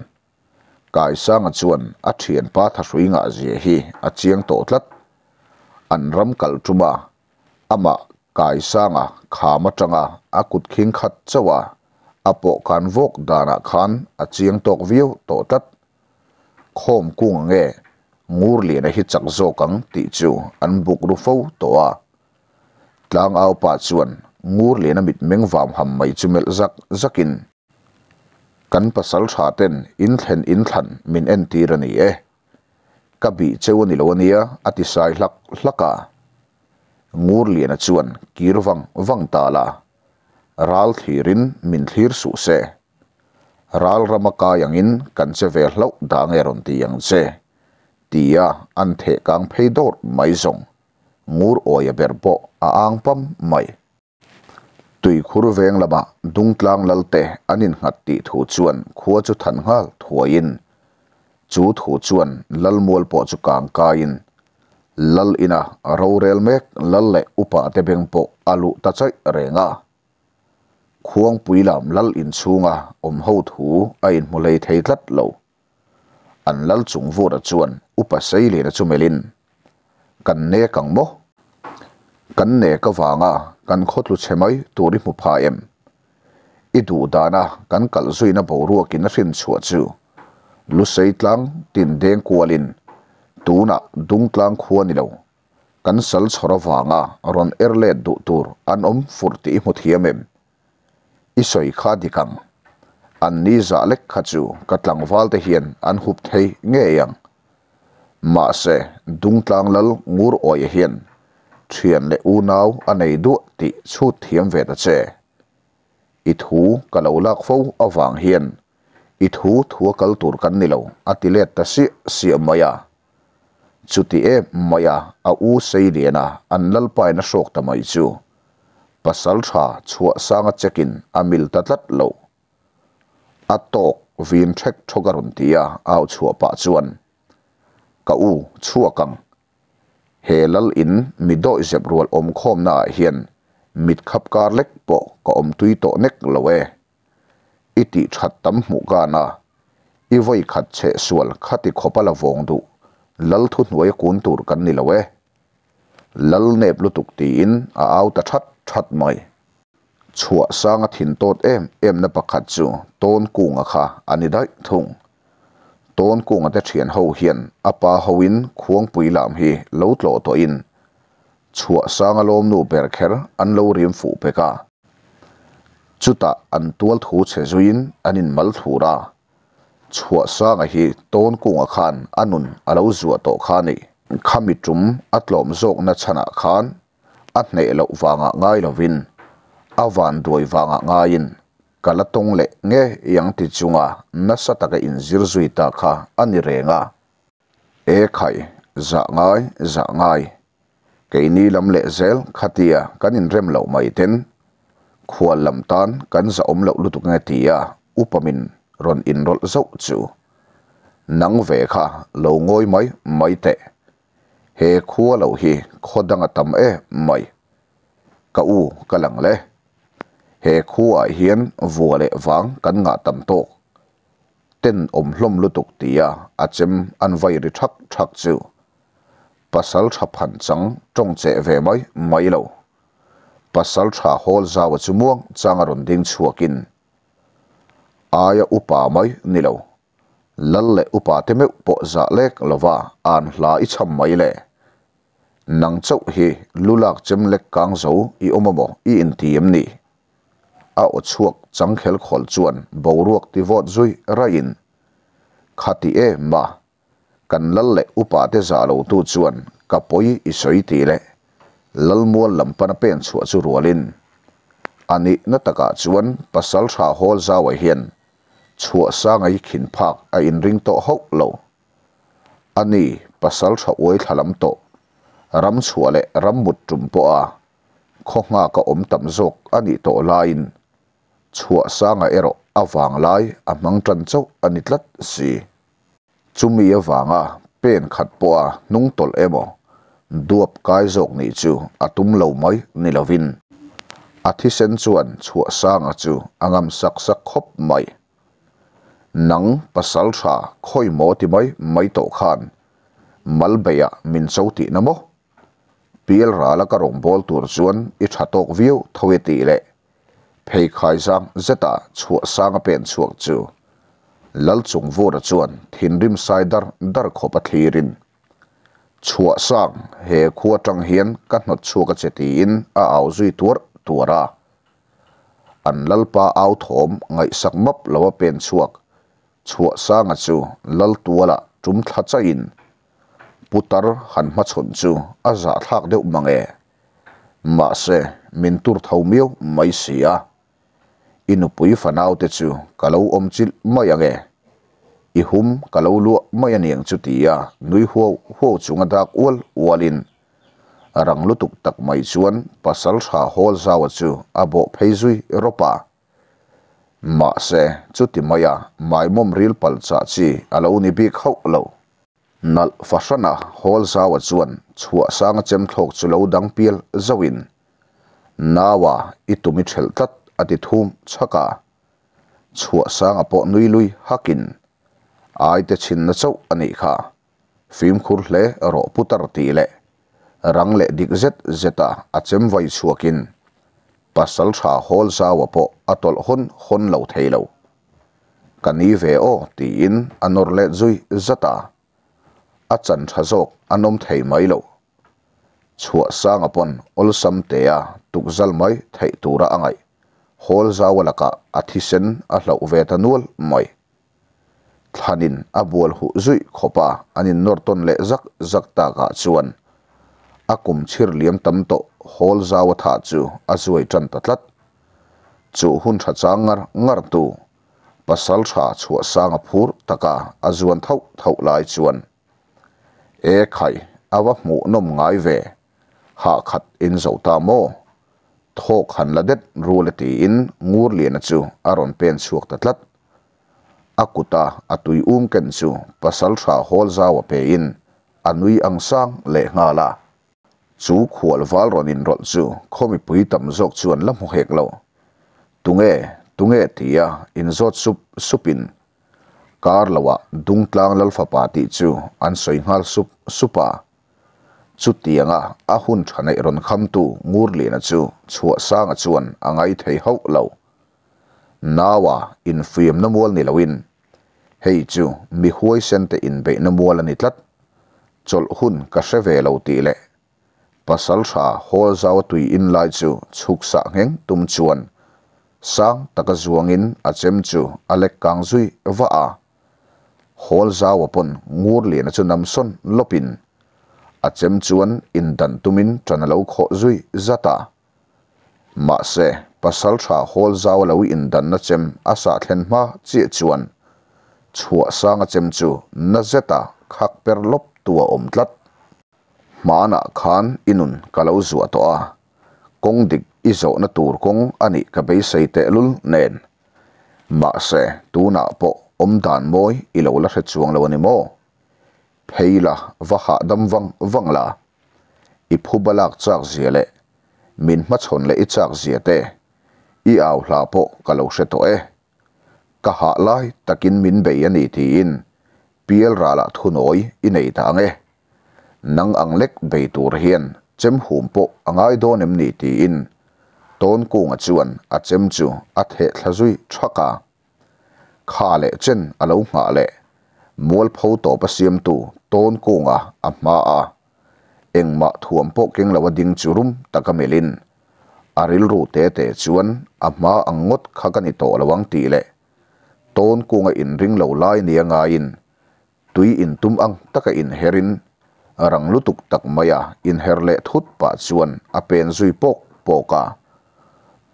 Kaisanga chuan a thianpa thahrui ngah zia hi a chiang tawh tlat. An ram kal tuma Amah Kaisanga kham atanga a kut khing khat chauh a, a pawh kan vawk danah khan a chiang tawk viau tawh tlat. Khawm kung ange Ngurliana hi chak zawk ang tih chu an buk ru fo tawh a. Tlangau pa chuan Ngurliana mitmeng vam ham mai chu melh zak zakin, Kan pasal tha ten inthlen inthlan min entir a ni e. Ka bih cheu a ni lo a nia, a ti sai hlak hlak a. Ngurliana chuan kir vang vang ta la, ral thlirin min thlir suh se. Ral rama kai angin kan che ve hlauh dah nge rawn ti ang che, tia an theh kang phei dawrh mai zawng Ngur awia ber pawh a ang pam mai. Tuikhur veng lamah Dungtlang Lalte an innghat tih thu chuan khua chu than nghal thuaiin chu thu chuan Lalmual pawh chu kang kaiin Lal ina rorel mek Lal leh upa te beng pawh a luh ta chaih reng a. Khuangpui lam lal inchhunga awm ho thu a inhmu hlei thei tlat lo. An lal chung vura chuan Upa Seiliana chu melhin, Kan nek ang maw? Kan nek avanga kan khawtlu chhe mai tur i hmu pha em? I duh dana kan kalh zuina boruakin a hrin chhuah chu Lusei tlang tin deng kualin tunah Dungtlang khua ni lo kan sal chhawr avanga rawn er let duh tur an awm fur tih i hmu thiam em? I sawi kha dik ang. An ni zah lek kha chu ka tlangval te hian an hup thei ngei ang. Mahse, Dungtlang lal ngur awia hian thian leh unau a nei duah tih chhut thiam ve ta che. I thu ka lo lak fo avang hian i thu thua kal tur kan ni lo a ti let ta siah siah mai a. Chuti em mai a a u Seiliana an lalpain a hrawk ta mai chu pasal tha chhuah sanga check-in a mil ta tlat lo. A tawk vin thek thawk a rawn ti a, au chhuah pah chuan, Ka u, chhuak ang. He lal in mi dawih zep rual awm khawmna ah hian mit khap kar lek pawh ka awm tui tawh nek lo e. I tih that tam hmuh kan a, i vawi khat cheh sual khati khawp a la vawng duh lal thu hnuai a kun tur kan ni lo e. Lal nep lutuk tiin a au ta that that mai. Chhuah sang a thin tawt em em na pakhat chu tawn kunga kha a ni daih thung. Tawn kunga te thian ho hian a pa ho in khuangpui lam hi lo tlawh tawh in chhuah sang a lawmnu ber kher an lo rim fuh pek a. Chutah an tual thu chhe zuiin an in mal thlur a. Chhuah sanga hi tawn kunga khan a nun a lo zuah tawh kha a ni. Khami tum a tlawm zawkna chhanah khan a hneh loh vangah ngai lovin a van duai vangah ngaiin ka la tawng leh nge iang ti chunga nasa taka inzir zui ta kha a ni reng a. E khai, zah ngai, zah ngai. Keini lam leh zel khatia kan inrem loh mai ten khual lam tan kan zahawm loh lutuk nge tia upa min rawn inrawlh zauh chu. Nang ve kha lo ngawi mai mai teh. He khua lo hi khaw dang a tam em mai. Ka u ka lang le. He khuaah hian vua leh vang kan ngah tam tawk. Ten awm hlawm lutuk tia a chem an vai ri thak thak chu. Pasal tha phan chang tawng cheh ve mai mai lo. Pasal tha hawl zau a chu muang chang a rawn ding chhuakin aia upa mai ni lo. Lal leh upa te meuh pawh zah lek lova an hla i cham mai le. Nang chauh hi lu lak chem lek kang zo i awm amaw i inti em ni? A aw chhuak chang khel khawl chuan boruak ti vawt zui raihin, Khati em a, kan lal leh upa te zah lo tu chuan ka pawi i sawi tih leh Lalmual lam pana pen chhuah chu rualin a nihna takah chuan pasal tha hawl zauah hian chhuah sanga hi khin phak a inring tawh hauh lo. A ni, pasal tha uai thla lam tawh, ram chhuah leh ram mut tum pawha khaw nghak a awm tam zawk a nih tawh laiin chhuah sanga erawh a vang lai a hmang tan chauh a ni tlat si. Chumi avanga pen khat pawha hnung tawlh emaw duap kai zawk nih chu a tum lo mai ni lovin a thisen chuan chhuah sanga chu a ngam sak sak khawp mai. Nang pasal tha khawi maw ti mai mai tawh khan mal beihah min cho tihna maw? Pial rala ka rawngbâwl tur chuan i ṭha tawk viau tho e tih leh pheikhai zang zeta chhuah sang a pen chhuak chu Lalchungvura chuan thinrim sai dar dar khawp a thlirin, Chhuah sang, he khua ṭang hian ka hnawt chhuak a che tiin a au zui tuarh tuarh a. An Lalpa au thawm ngaihsak map lo a pen chhuak Chhuah sanga chu Laltuala ṭum thla chaihin Putar han hmachhawn chu a zahthlak deuh mang e. Mahse, min tur tho miau mai si a. I nupui fanaute chu ka lo awm chilh mai ang e. I hum ka lo luah mai a niang chu tia nui huau huau chunga dak ual ualin rang lutuk tak mai chuan pasal tha hawl zaua chu a bawh phei zui rawp a. Mahse, chuti maia maimawm ril pal chah chi a lo ni bik hauh lo. Nalh fahrana hawl zaua chuan chhuah sanga chem thlawk chu lo dang pial zauhin, Naua i tum i ṭhelh tlat a ti thum chhak a. Chhuahsanga pawh nui lui hakin, Aite chhinna chauh a nih kha, fimkhur hle rawh putar tih leh rang leh dik zet zeta a chem vai chhuakin Pasaltha Hawlzaua pawh a tawlh hawn hawn lo thei lo. Ka ni ve aw tiin a nawr let zui zat a, a chan tha zawk a nawm thei mai lo. Chhuahsanga pawn awlsam tea tukzal mai theih tura a ngaih Hawlzaua lakah a thisen a hlauh ve ta nual mai. Thlanin a bual huh zuih khawp a, an innawr tawn leh zak zak takah chuan a kum chhir liam tam tawh Hawlzaua thah chu a zuai tan ta tlat. Chu hun tha chang ngar ngar tu pasal tha chhuahsanga phur taka a zuan thauh thauh lai chuan E khai, a va hmuh nawm ngai ve, hah khat in zo ta maw? Thawk han la det rul e tiin Ngurliana chu a rawn pen chhuak ta tlat. A kuta a tui um ken chu pasaltha Hawlzaua pein a nui ang sang leh nghal a. Chu khual val rawn inrawlh chu khaw mipui tam zawk chuan la hmu hek lo. Tunge, tunge tia inzawt sup supin kar loah Dungtlang Lalfapa tih chu an sawi nghal sup sup a. Chutianga a hun tha neih rawn khamtu Ngurliana chu Chhuahsanga chuan a ngai thei hauh lo. Naua infiamna mual ni loin hei chu mi huaisen te inbeihna mual a ni tlat. Chawlh hun ka hre ve lo tih leh Pasaltha Hawlzaua tui in lai chu chhuk sah ngheng tum chuan sang taka zuangin a chem chu a lek kang zui va a. Hawlzaua pawn Ngurliana chu nam sawn lawpin a chem chuan indan tumin ṭan a lo khawh zui zat a. Mahse, Pasaltha Hawlzaua lo indanna chem a sah thlen hma chiah chuan Chhuahsanga chem chu na zeta khak per lawp tu a awm tlat. Hmanah khan i nun ka lo zuah tawh a, kawng dik i zawhna tur kawng a nih ka beisei tehlul nen. Mahse, tunah pawh awmdan mawi i lo la hre chuang lo a ni maw? Phei la, va hahdam vang vang la. I phuba lak chak zia leh min hmachhawn leh i chak zia te, i au hla pawh ka lo hre tawh e. Ka hah lai takin min bei a ni tiin Pial ralah thunawi i nei ta ang e. Nang ang lek bei tur hian chem hum pawh a ngai dawn em ni tiin Tawnkunga chuan a chem chu a theh thla zui thak a. Kha leh chen a lo nghah leh mualpho tawpa siamtu Tawnkunga a hma a, engmah thuam pawh keng lo a ding chu rum taka melhin a rilru te te chuan a hma ang ngawt kha ka ni tawh lo ang tih leh Tawnkunga inring lo lai nia ngaiin tui intum ang taka inherin rang lutuk tak maia inher leh thut pah chuan a pen zui pawk pawk a.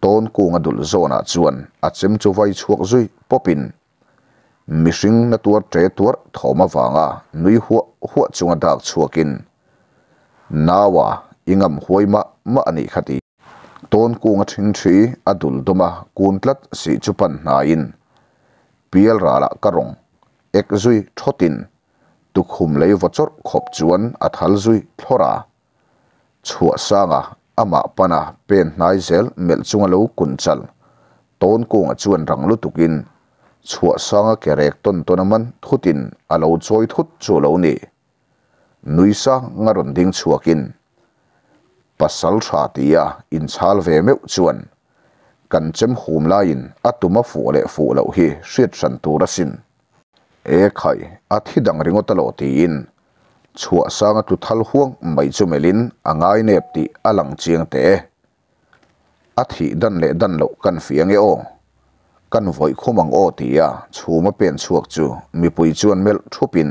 Tawnkunga dulh zawnah chuan a chem chu vai chhuak zui pawpin mihring na tuar ṭe tuarh thawm avanga nui huah huah chunga dak chhuakin Naua i ngam huai mah mah a nih kha ti. Tawnkunga ṭhingṭhi a dul dawm a kun tlat si chu pan hnaiin pial ralah ka rawng ek zui thawtin tukhum lei vaw chawrh khawp chuan a thal zui thlawr a. Chhuahsanga amah pana pen hnai zel melh chunga lo kun chal Tawnkunga chuan rang lutukin Chhuahsanga ke rek tawn tawn a man thutin a lo chawi thut chu a lo ni. Nui sang a rawn ding chhuakin pasal tha tia inchhal ve meuh chuan kan chem hum laiin a tum a fuh leh fuh loh hi hriat hran tur asin. E khai, a thi dang ringawt a lo tiin chhuah sang a tlu thal huang mai chu melhin a ngai nep tih a lang chiang teh e. A thih dan leh dan loh kan fiang e aw. Kan vawih khum ang aw tia chhum a pen chhuak chu mipui chuan melh thupin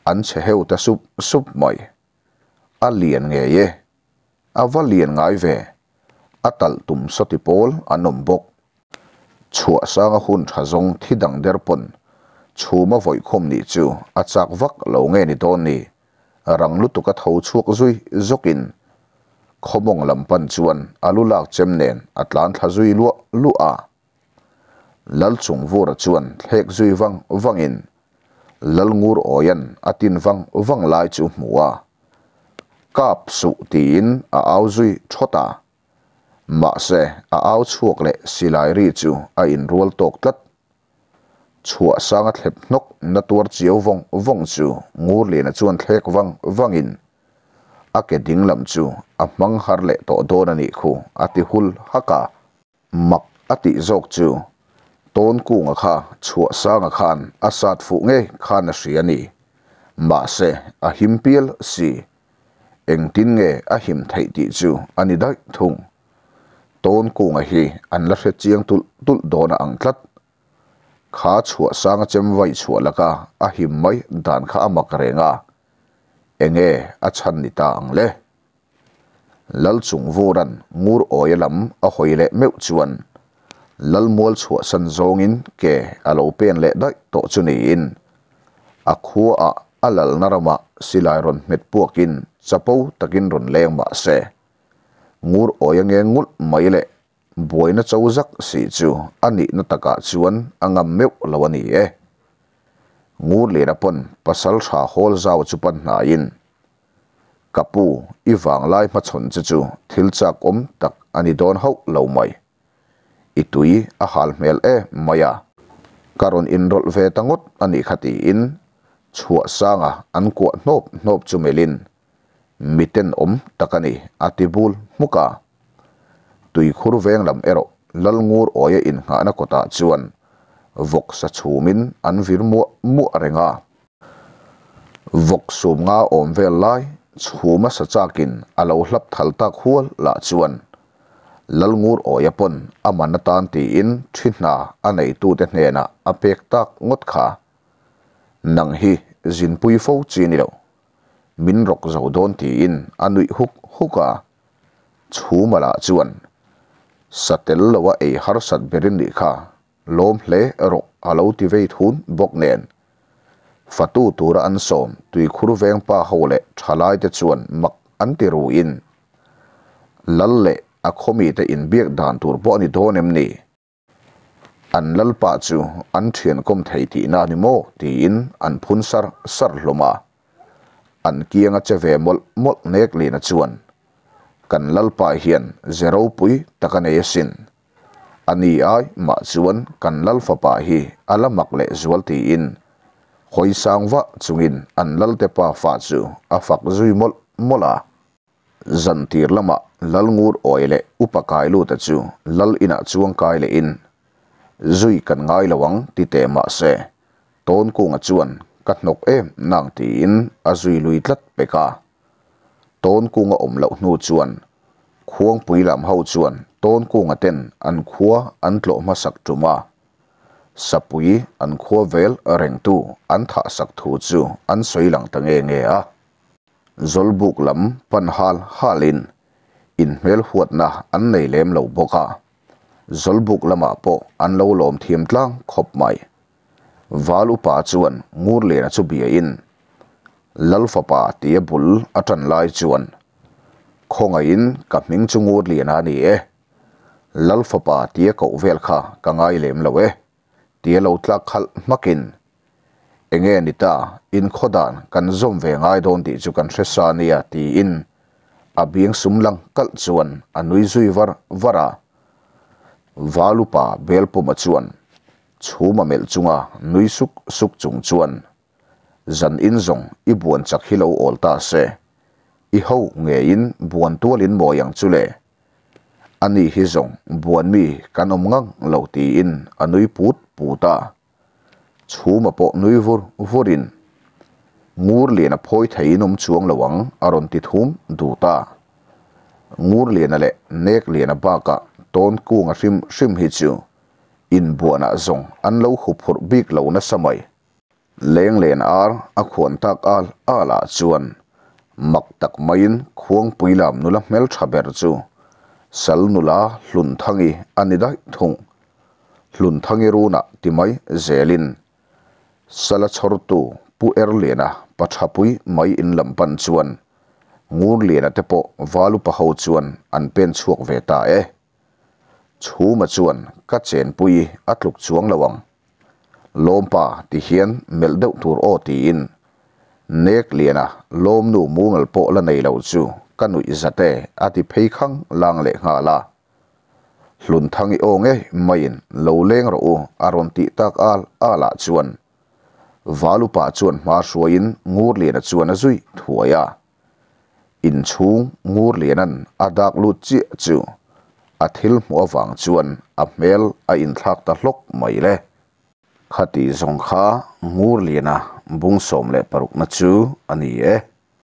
An che heu ta sup sup mai. A lian ngei e. A va lian ngai ve. A talh tum sawti pawl an awm bawk. Chhuah sanga hun tha zawng thi dang der pawn chhuma vawihkhawm nih chu a chak vak lo nge ni dawn ni. Rang lutuk a tho chhuak zui zawkin khawmawng lam pan chuan a lu lak chem nen a tlan thla zui luah luah a. Lalchungvura chuan thlek zui vang vangin Lalngur Awian a tin vang vang lai chu hmu a, Kap suh tiin a au zui thawt a. Mahse, a au chhuak leh silai ri chu a inrual tawk tlat. Chhuah sanga thlep hnawk na tuar chiau vawng vawng chu Ngurliana chuan thlek vang vangin a ke ding lam chu a hmang har leh tawh dawn a nih khu a ti hul hak a. Mak a tih zawk chu Tawnkunga kha chhuah sanga khan a sat fuh ngei khan a hria a ni. Mahse, a him pial si. Engtin nge a him theih tih chu a ni daih thung. Tawnkunga hi an la hre chiang tulh tulh dawn a ang tlat. Kha chhuah sanga chem vai chhuah laka a him mai dan kha a mak reng a, enge a chhan ni ta ang le? Lal chung vuran ngur awia lam a hawi leh meuh chuan Lalmual chhuahsan zawngin ke a lo pen leh daih tawh chu niin a khua ah a lalna ramah silai rawn hmet puakin chapo takin rawn leng mah se ngur awia nge ngulh mai le. Buaina cho zak si chu a nihna takah chuan a ngam meuh lo a ni e. Ngurliana pawn pasal tha hawl zau chu pan hnaiin, Ka pu, i vanglai hmachhawn che chu thil chak awm tak a ni dawn hauh lo mai. I tui a hal hmel em mai a. Ka rawn inrawlh ve ta ngawt a nih kha tiin chhuahsanga an kuah hnawp hnawp chu melhin, Miten awm tak a ni, a ti bul hmuk a. Tuikhur veng lam erawh Lalngur awia innghahna kawtah chuan vawk sa chhumin an vir muah muah reng a. Vawk sum nga awm vel lai chhuma sa chakin a lo hlap thal tak hual lah chuan Lalngur awia pawn a man atan tiin thi hna a neitute hnenah a pek tak ngawt kha. Nang hi zinpui fo chi ni lo. Min rawk zo dawn tiin a nuih huk huk a. Chhuma lah chuan, Sa tel loa ei harsat berin nih kha, lawm hle rawh a lo ti vei thun bawk nen. Fatu tura an sawm tuikhur veng pa ho leh thalaite chuan mak an ti ruin, Lal leh a khawmite inbiak dan tur pawh a ni dawn em ni? An lalpa chu an thian kawm thei tihna a ni maw? tiin an phun sar sar hlawm a. An kianga che ve mawlh mawlh nek lina chuan, Kan lalpa hian ze ropui tak a nei asin. A ni ai mah chuan kan lal fapa hi a la mak leh zual tiin hawi sang vah chungin an lalte pa fa chu a fak zui mawlh mawlh a. Zantir lamah Lalngur awi leh Upa Kailuta chu Lal inah chuang kai lehin, Zui kan ngai lo ang ti teh mah se, Tawnkunga chuan ka hnawk em nang tiin a zui lui tlat pek a. Tawnkunga awm loh hnu chuan Khuangpui lam ho chuan Tawnkunga ten an khua an tlawh hmasak tum a, Sapui an khua vel rengtu an thahsak thu chu an sawi lang ta nge nge a. Zawlbuk lam pan hal halin inhmel huatna an nei lem lo bawk a, Zawlbuk lamah pawh an lo lawm thiam tlang khawp mai. Val upa chuan Ngurliana chu biain Lal fapa tia bul a tan lai chuan, Khawngaihin ka hming chu Ngurliana a ni e, Lal fapa tia koh vel kha ka ngai lem lo e, tia lo tlak khalh hmakin, Enge ni ta, inkhaw dan kan zawm ve ngai dawn tih chu kan hre sa nia tiin a biang sum lang kalh chuan a nui zui var var a. Valupa Belpuma chuan chhuma melh chunga nui suk suk chung chuan, Zan in zawng i buan chak hi lo awl ta se, i ho ngeiin buan tualin mawi ang chu le. Ani hi zawng buan mi kan awm ngang lo tiin a nui put put a. Chhuma pawh nui vur vurin, Ngurliana phawi theiin awm chuang lo ang a rawn ti thum dut a. Ngurliana leh Nekliana bakah Tawnkunga hrim hrim hi chu inbuanah zawng an lo huphurh bik lo nasa mai. Lenglen ar a khuan tak al al ah chuan mak tak maiin Khuangpui lam nula hmeltha ber chu Sal nula Hlunthangi a ni daih thung. Hlunthangi runah ti mai zelin Sala chhawrtu Pu Erliana pathapui mai in lam pan chuan Ngurliana te pawh Valupa ho chuan an pen chhuak ve ta e. Chhuma chuan ka chenpui a tluk chuang lo ang. Lawmpa ti hian melh deuh tur aw tiin Nek Liana lawmnu mumal pawh la nei lo chu ka nuih zat e a ti phei khang lang leh nghal a. Hlunthangi aw ngei maiin lo leng rawh u a rawn tih tak al al ah chuan Valupa chuan hma hruaiin Ngurliana chuan a zui thuai a. Inchhung Ngurliana'n a dak lut chiah chu a thil hmuh avang chuan a hmel a inthlak ta hlawk mai le. Khati zawng kha Ngurliana bung 16 na chu a ni e.